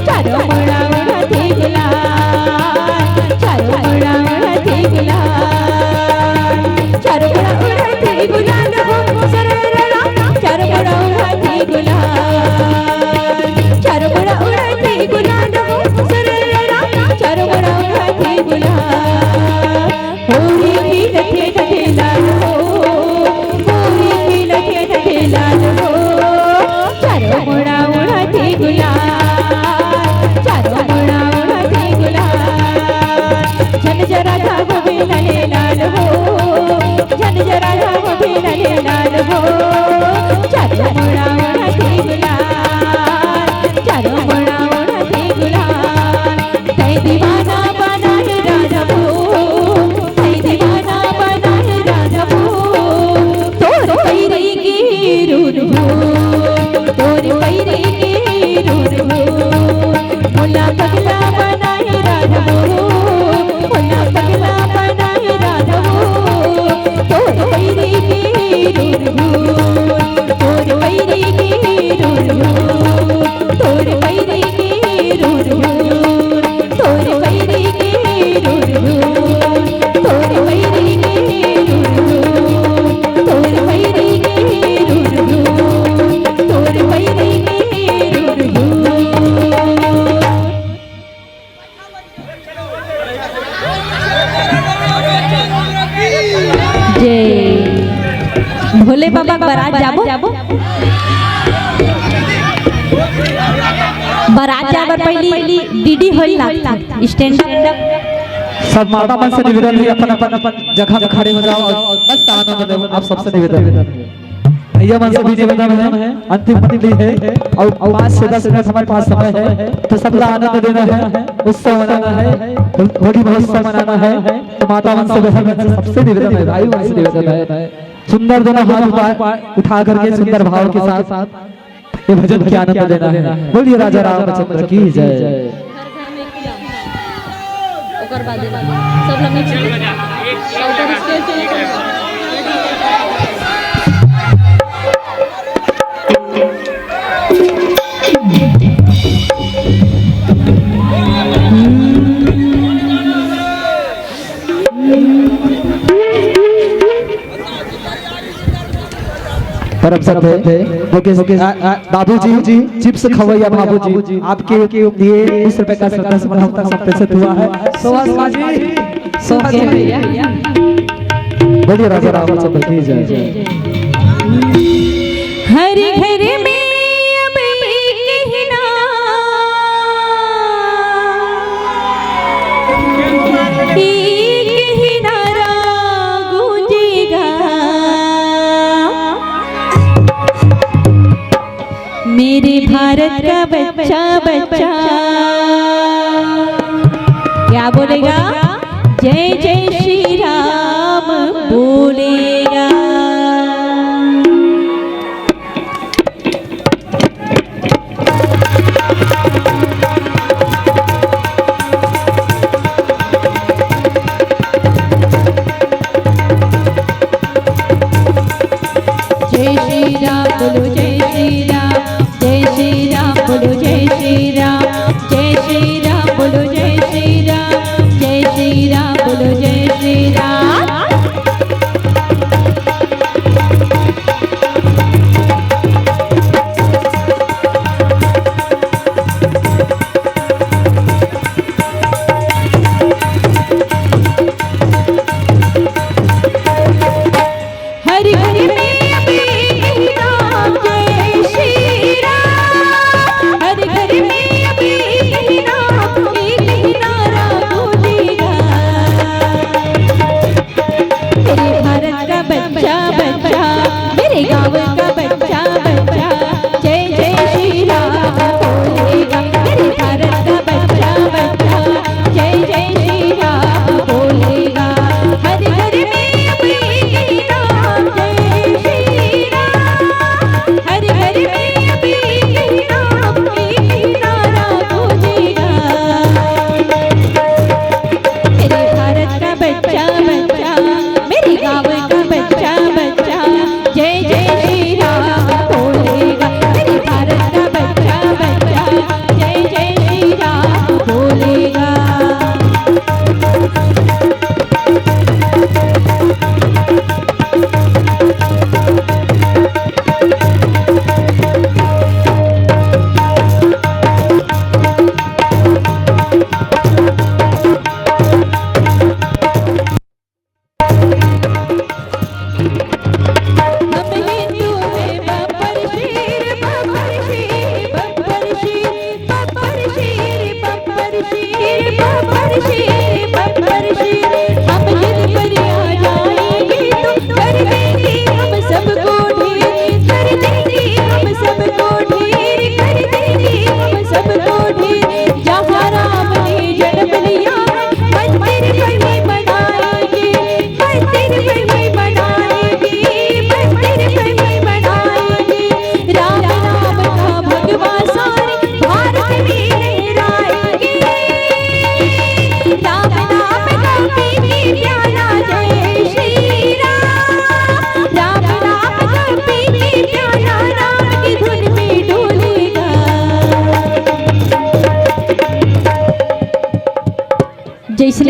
चारों मुड़ा उड़ाथे गुलाल, चारों मुड़ा उड़ाथे गुलाल। चारों मुड़ा उड़ाथे गुलाल हो, सरररा, चारों मुड़ा उड़ाथे गुलाल। चारों मुड़ा उड़ाथे गुलाल हो, सरररा, चारों मुड़ा उड़ाथे गुलाल। होरी की लखे लखे लाल हो, होरी की लखे लखे लाल हो। चारों मुड़ा उड़ाथे गुलाल, चारों मुड़ा उड़ाथे गुलाल। झन जरा घाम भी नहे लाल हो, झन जरा घाम भी नहे लाल हो। चारों मुड़ा उड़ाथे गुलाल, चारों मुड़ा उड़ाथे गुलाल। तैं दीवाना बनाए राजा वो, तैं दीवाना बनाए राजा वो। तोर पैरी के रुरु, तोर पैरी के रुरु। मोला पगला बनाए राजा वो, मोला पगला बनाए राजा वो। तोर पैरी के रुरु, तोर पैरी के रुरु, तोर पैरी के रुरु। तोर पैरी के रुरु, तोर पैरी के रुरु, तोर पैरी के रुरु, तोर पैरी के रुरु। जय भोले बाबा के बारात जाबो। बारात जाए बर पहली डीडी होई लागथे, स्टैंड अप। सब माता मन से निवेदन है, अपन अपन अपन जगह में खड़े हो जाओ और बस आनंद लो। आप सबसे निवेदन है, भैया मन से भी निवेदन है, अंतिम मंजलि है और पाँच से दस मिनट हमारे पास समय है, तो सबला आनंद लेना है, उत्सव मनाना है, होली महोत्सव मनाना है। तो माता मन से, बहन मन से, सबसे निवेदन है, भाई मन से निवेदन है, सुंदर दोनों हाथ उठा, उठा करके सुंदर भाव के साथ ये भजन के आनंद लेना है। बोलिए राजा रामचंद्र की जय। ओकर बाद सब लोग नीचे। परम श्रद्धेय मुकेश, आ, आ, बाबूजी, चिप्स खवैया बाबूजी, आपके लिए बीस रुपए का श्रद्धा सुमन हम तक से हुआ है। सुभाष जी, सुभाष जी। बोलिए राजा रामचंद्र की जय। हर घर में अब एक ही नारा, एक ही नारा गूंजेगा, मेरे भारत का बच्चा, बच्चा क्या बोलेगा? जय जय श्री राम बोलेगा। जय श्री राम बोलो, जय श्री राम, जय श्री राम बोलो, जय श्री राम, जय श्री राम बोलो, जय श्री राम, जय श्री राम बोलो, जय श्री राम।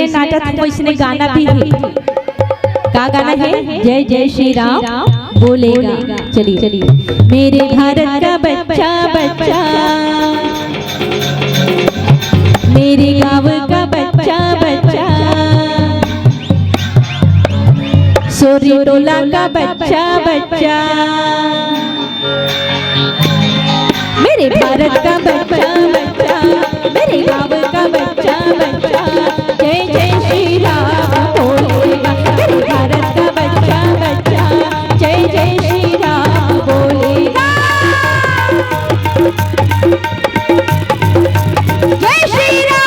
नाचत हे, वइसने गाना भी हे। का गाना हे? जय जय श्री राम बोलेगा। चलिए, चलिए। मेरे भारत का बच्चा, बच्चा, मेरे गांव का बच्चा, बच्चा, सोरी टोला का बच्चा, बच्चा, मेरे भारत का बच्चा, बच्चा, मेरे गांव का बच्चा, बच्चा, जय जय श्री राम बोलेगा। मेरे भारत का बच्चा, बच्चा, जय जय श्री राम बोलेगा। जय श्री राम।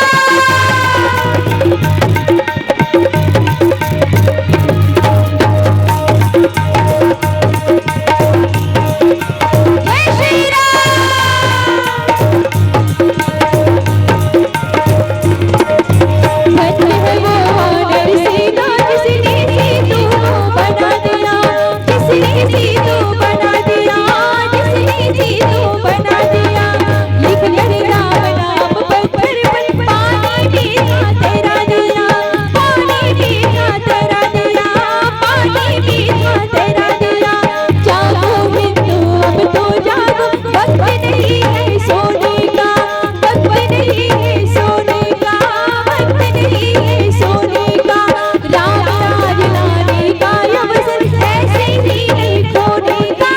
जय श्री राम। धन्य है वो वानर सेना जिसने सेतु बना दिया, जिसने सेतु बना दिया, जिसने सेतु बना दिया। लिख कर राम नाम पत्थर पर पानी भी था तेरा दिया, पानी भी था तेरा दिया, पानी भी था तेरा दिया। जागो हिंदू अब तो जागो, वक्त नहीं है सोने का, वक्त नहीं है सोने का, वक्त नहीं है सोने का। राम राज लाने का अवसर ऐसे ही नहीं खोने का।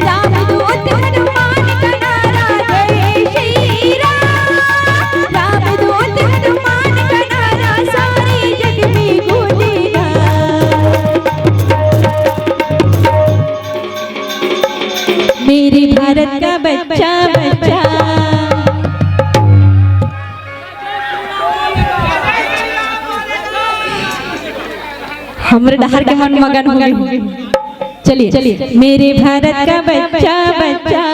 रामदूत हनुमान का नारा जय श्री राम। रामदूत हनुमान का नारा सारे जग में गूंजेगा। मेरे भारत का बच्चा, बच्चा, हमरे डहर के मन मगन हो गे। चलिए, चलिए। मेरे भारत का बच्चा, बच्चा,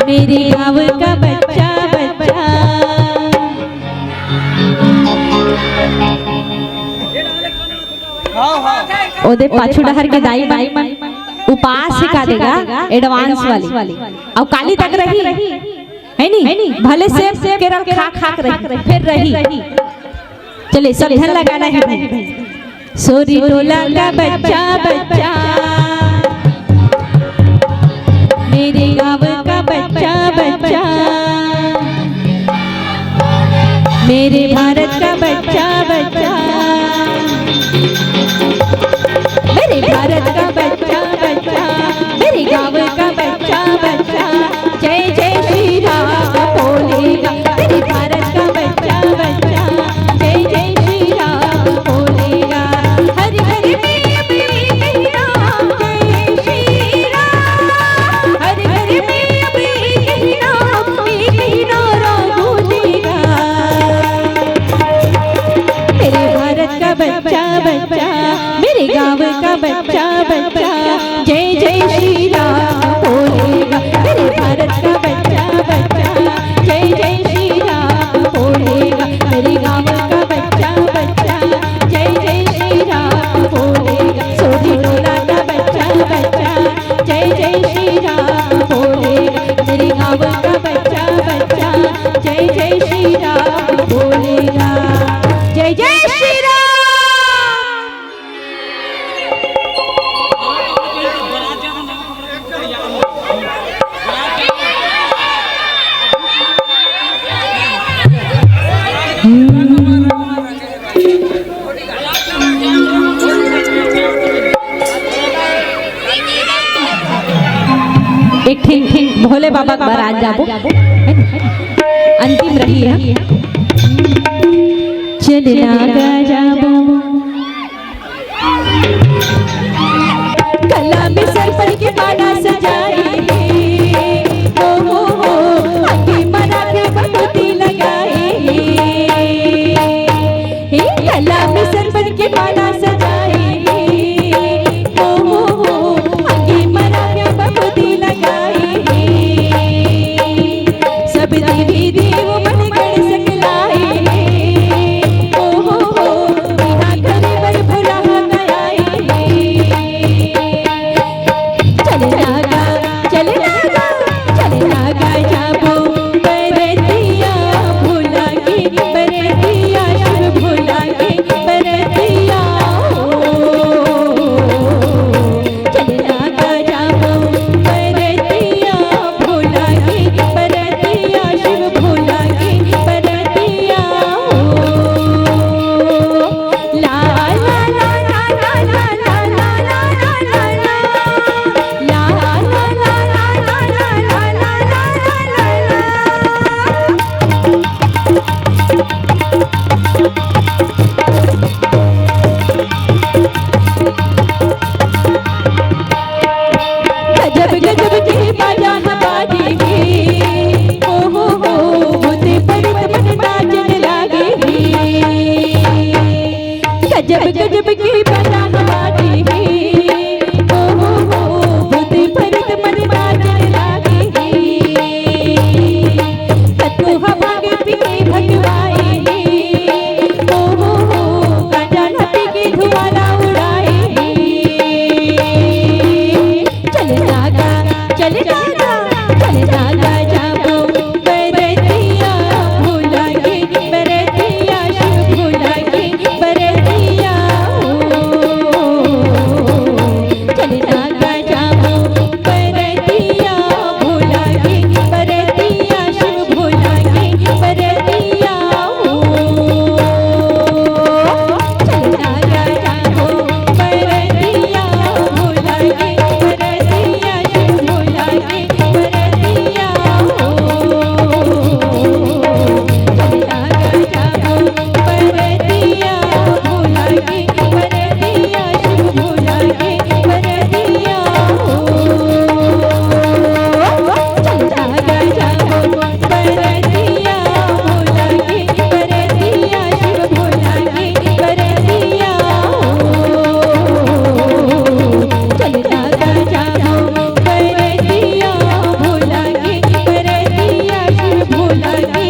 मेरे गांव का बच्चा, बच्चा। ओदे पाछू डहर के दाई, दाई मन उपास हे का देगा, advance वाली। अउ काली तक रही, है नी? भले सेब केरल खा खा के रही, फेर रही। चले, सब ध्यान लगाना हे भाई। सोरी टोला का बच्चा, बच्चा, मेरे गांव का बच्चा, बच्चा, मेरे भारत का बच्चा, बच्चा, मेरे भारत का बच्चा, बच्चा, मेरे गांव का बच्चा, बच्चा, जय जय श्री राम बोलेगा। मेरे भारत का बच्चा, बच्चा, जय जय श्री राम बोलेगा। हर घर में अब एक ही नाम जय श्री राम। हर घर में अब एक ही नाम, एक ही नारा गूंजेगा। मेरे भारत का बच्चा, बच्चा, मेरे गांव का बच्चा, बच्चा, जय जय श्री राम बोलेगा। मेरे भारत का बच्चा, बच्चा, जय जय श्री राम बोलेगा। मेरे गांव का बच्चा, बच्चा, जय जय श्री राम बोलेगा। सोरी टोला का बच्चा, बच्चा, जय जय श्री राम बोलेगा। मेरे गांव का बच्चा, बच्चा, जय जय श्री राम बोलेगा। जय जय श्री राम। एक ठिन, ठिन भोले बाबा के बरात जाबो, है ना? अंतिम रही है। चलना का जाबो। गला में सरपन के माला सजाए हे, ओ हो हो, आंखी मा राखे बबूती लगाए हे। हे, गला में सरपन के माला सजाए हे, ओ हो हो, आंखी मा राखे बबूती लगाए हे। सब देवी देव मन गण सकलाए हे, ओ हो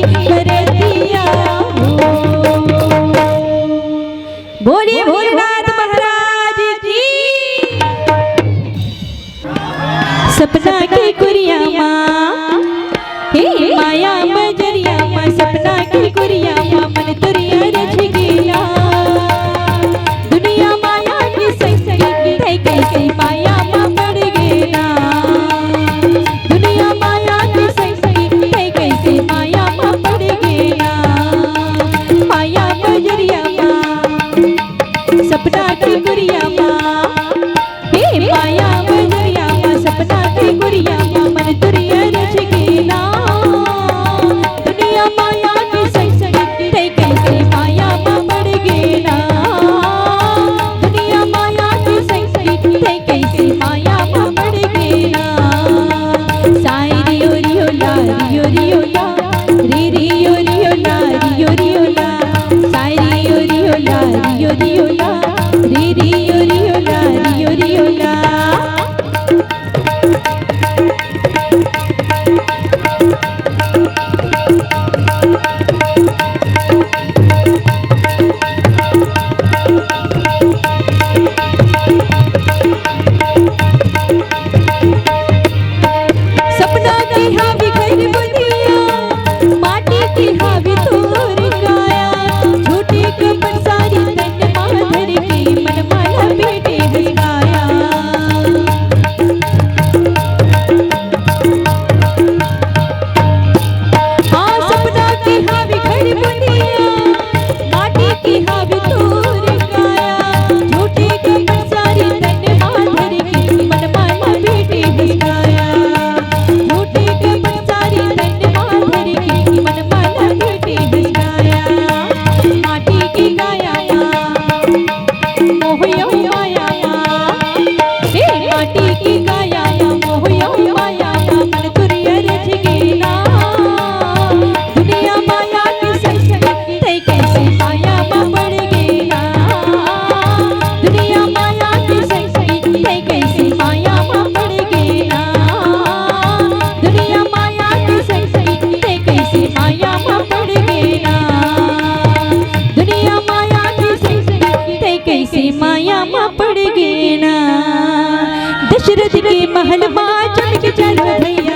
बरतिया हो। बोलिए भोलेनाथ महाराज की। सपना के कुरिया माँ, हे माया बजरिया माँ, सपना के कुरिया माँ, मन तुरिया रच गेला। दुनिया माया के संग संग, तै कैसे माया मा पड़ गेला। दुनिया माया के संग संग, तै कैसे माया मा पड़ गेला। माया बजरिया माँ, सपना के कुरिया माँ, हे माया बजरिया माँ, सपना के कुरिया माँ, मन तुरिया रच गेला। दुनिया माया के संग संग, तै कैसे माया मा पड़ गेला। दुनिया माया के संग संग, तै कैसे माया मा पड़ गेला। साई रियो रियो ला, रियो रियो ला, रे रियो रियो ला, रियो रियो ला। साई रियो रियो ला, रियो रियो ला, रे रियो रियो ला, रियो रियो ला। सपना के हावी घर बनिया, माटी के हावी तोर काया, झूठे के पंसारी तन मा धर के, मन मा लपेटे हस काया। हाँ, सपना के हावी घर बनिया, माटी के हावी तोर काया, झूठे के पंसारी तन मा धर के, मन मा लपेटे हस काया। झूठे के पंसारी तन मा धर के, मन मा लपेटे हस काया। माटी के काया माँ, मोह यौ माया माँ, हे माटी के काया माँ, मोह यौ माया माँ, मन तुरिया रच गेला। दुनिया माया के संग संग, तै कैसे माया मा पड़ गेला। दुनिया माया के संग संग, तै कैसे माया मा पड़ गेला। दुनिया माया के संग संग, तै कैसे माया मा पड़ गेला। दुनिया माया के संग संग, तै कैसे माया मा पड़ गेला। दशरथ के महल मा चल के चलो भैया,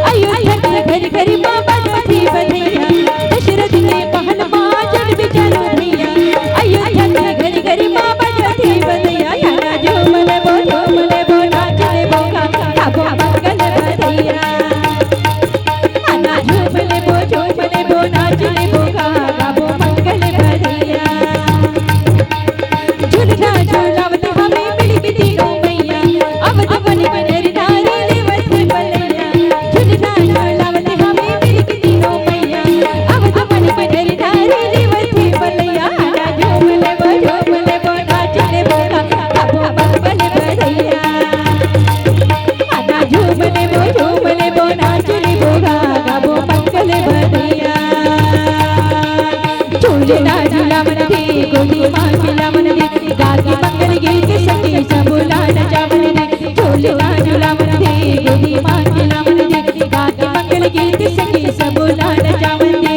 अयोध्या के घर घर मा बजथे बधैया। दशरथ के महल मा चल के चलो भैया, अयोध्या के घर घर मा बजथे बधैया। गाना झूम लेबो, झूम लेबो, नाच लेबो, गा-, गाबो मंगल बधैया। गाना झूम लेबो, झूम लेबो, नाच लेबो, गा-, गाबो मंगल बधैया। झूलना झूलावत हवे मिलके तीनों मैया, अवध वन के नर नारी लेवत हे पलैया। झूलना झूलावत हवे मिलके तीनों मैया, अवध वन के नर नारी लेवत हे पलैया। आना झूम लेबो, झूम लेबो, नाच लेबो, गा-, गाबो मंगल बधैया। आना झूम लेबो, झूम लेबो, नाच लेबो, गा-, गाबो मंगल बधैया। झूलना झूलावन दे, गोदी मा खेलावन दे, गा के मंगल गीत संगे सबो ला नचावन दे। झूलना झूलावन दे, गोदी मा खेलावन दे, गा के मंगल गीत संगे सबो ला नचावन दे।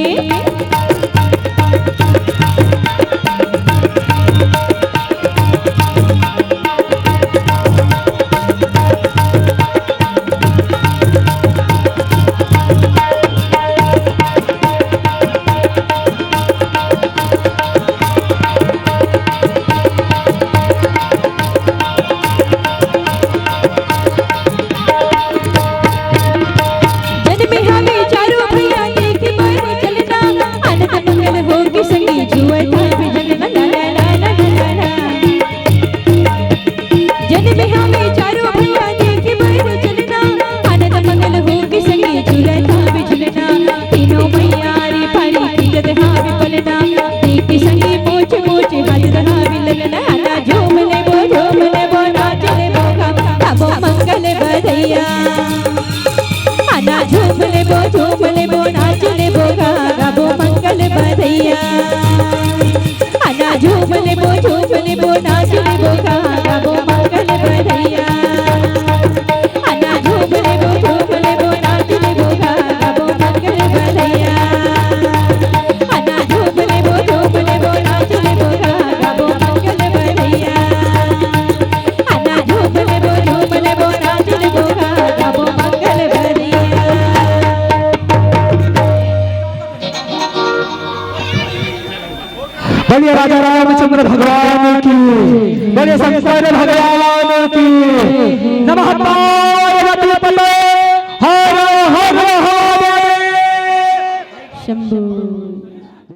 की, बोले शंकर भगवान की।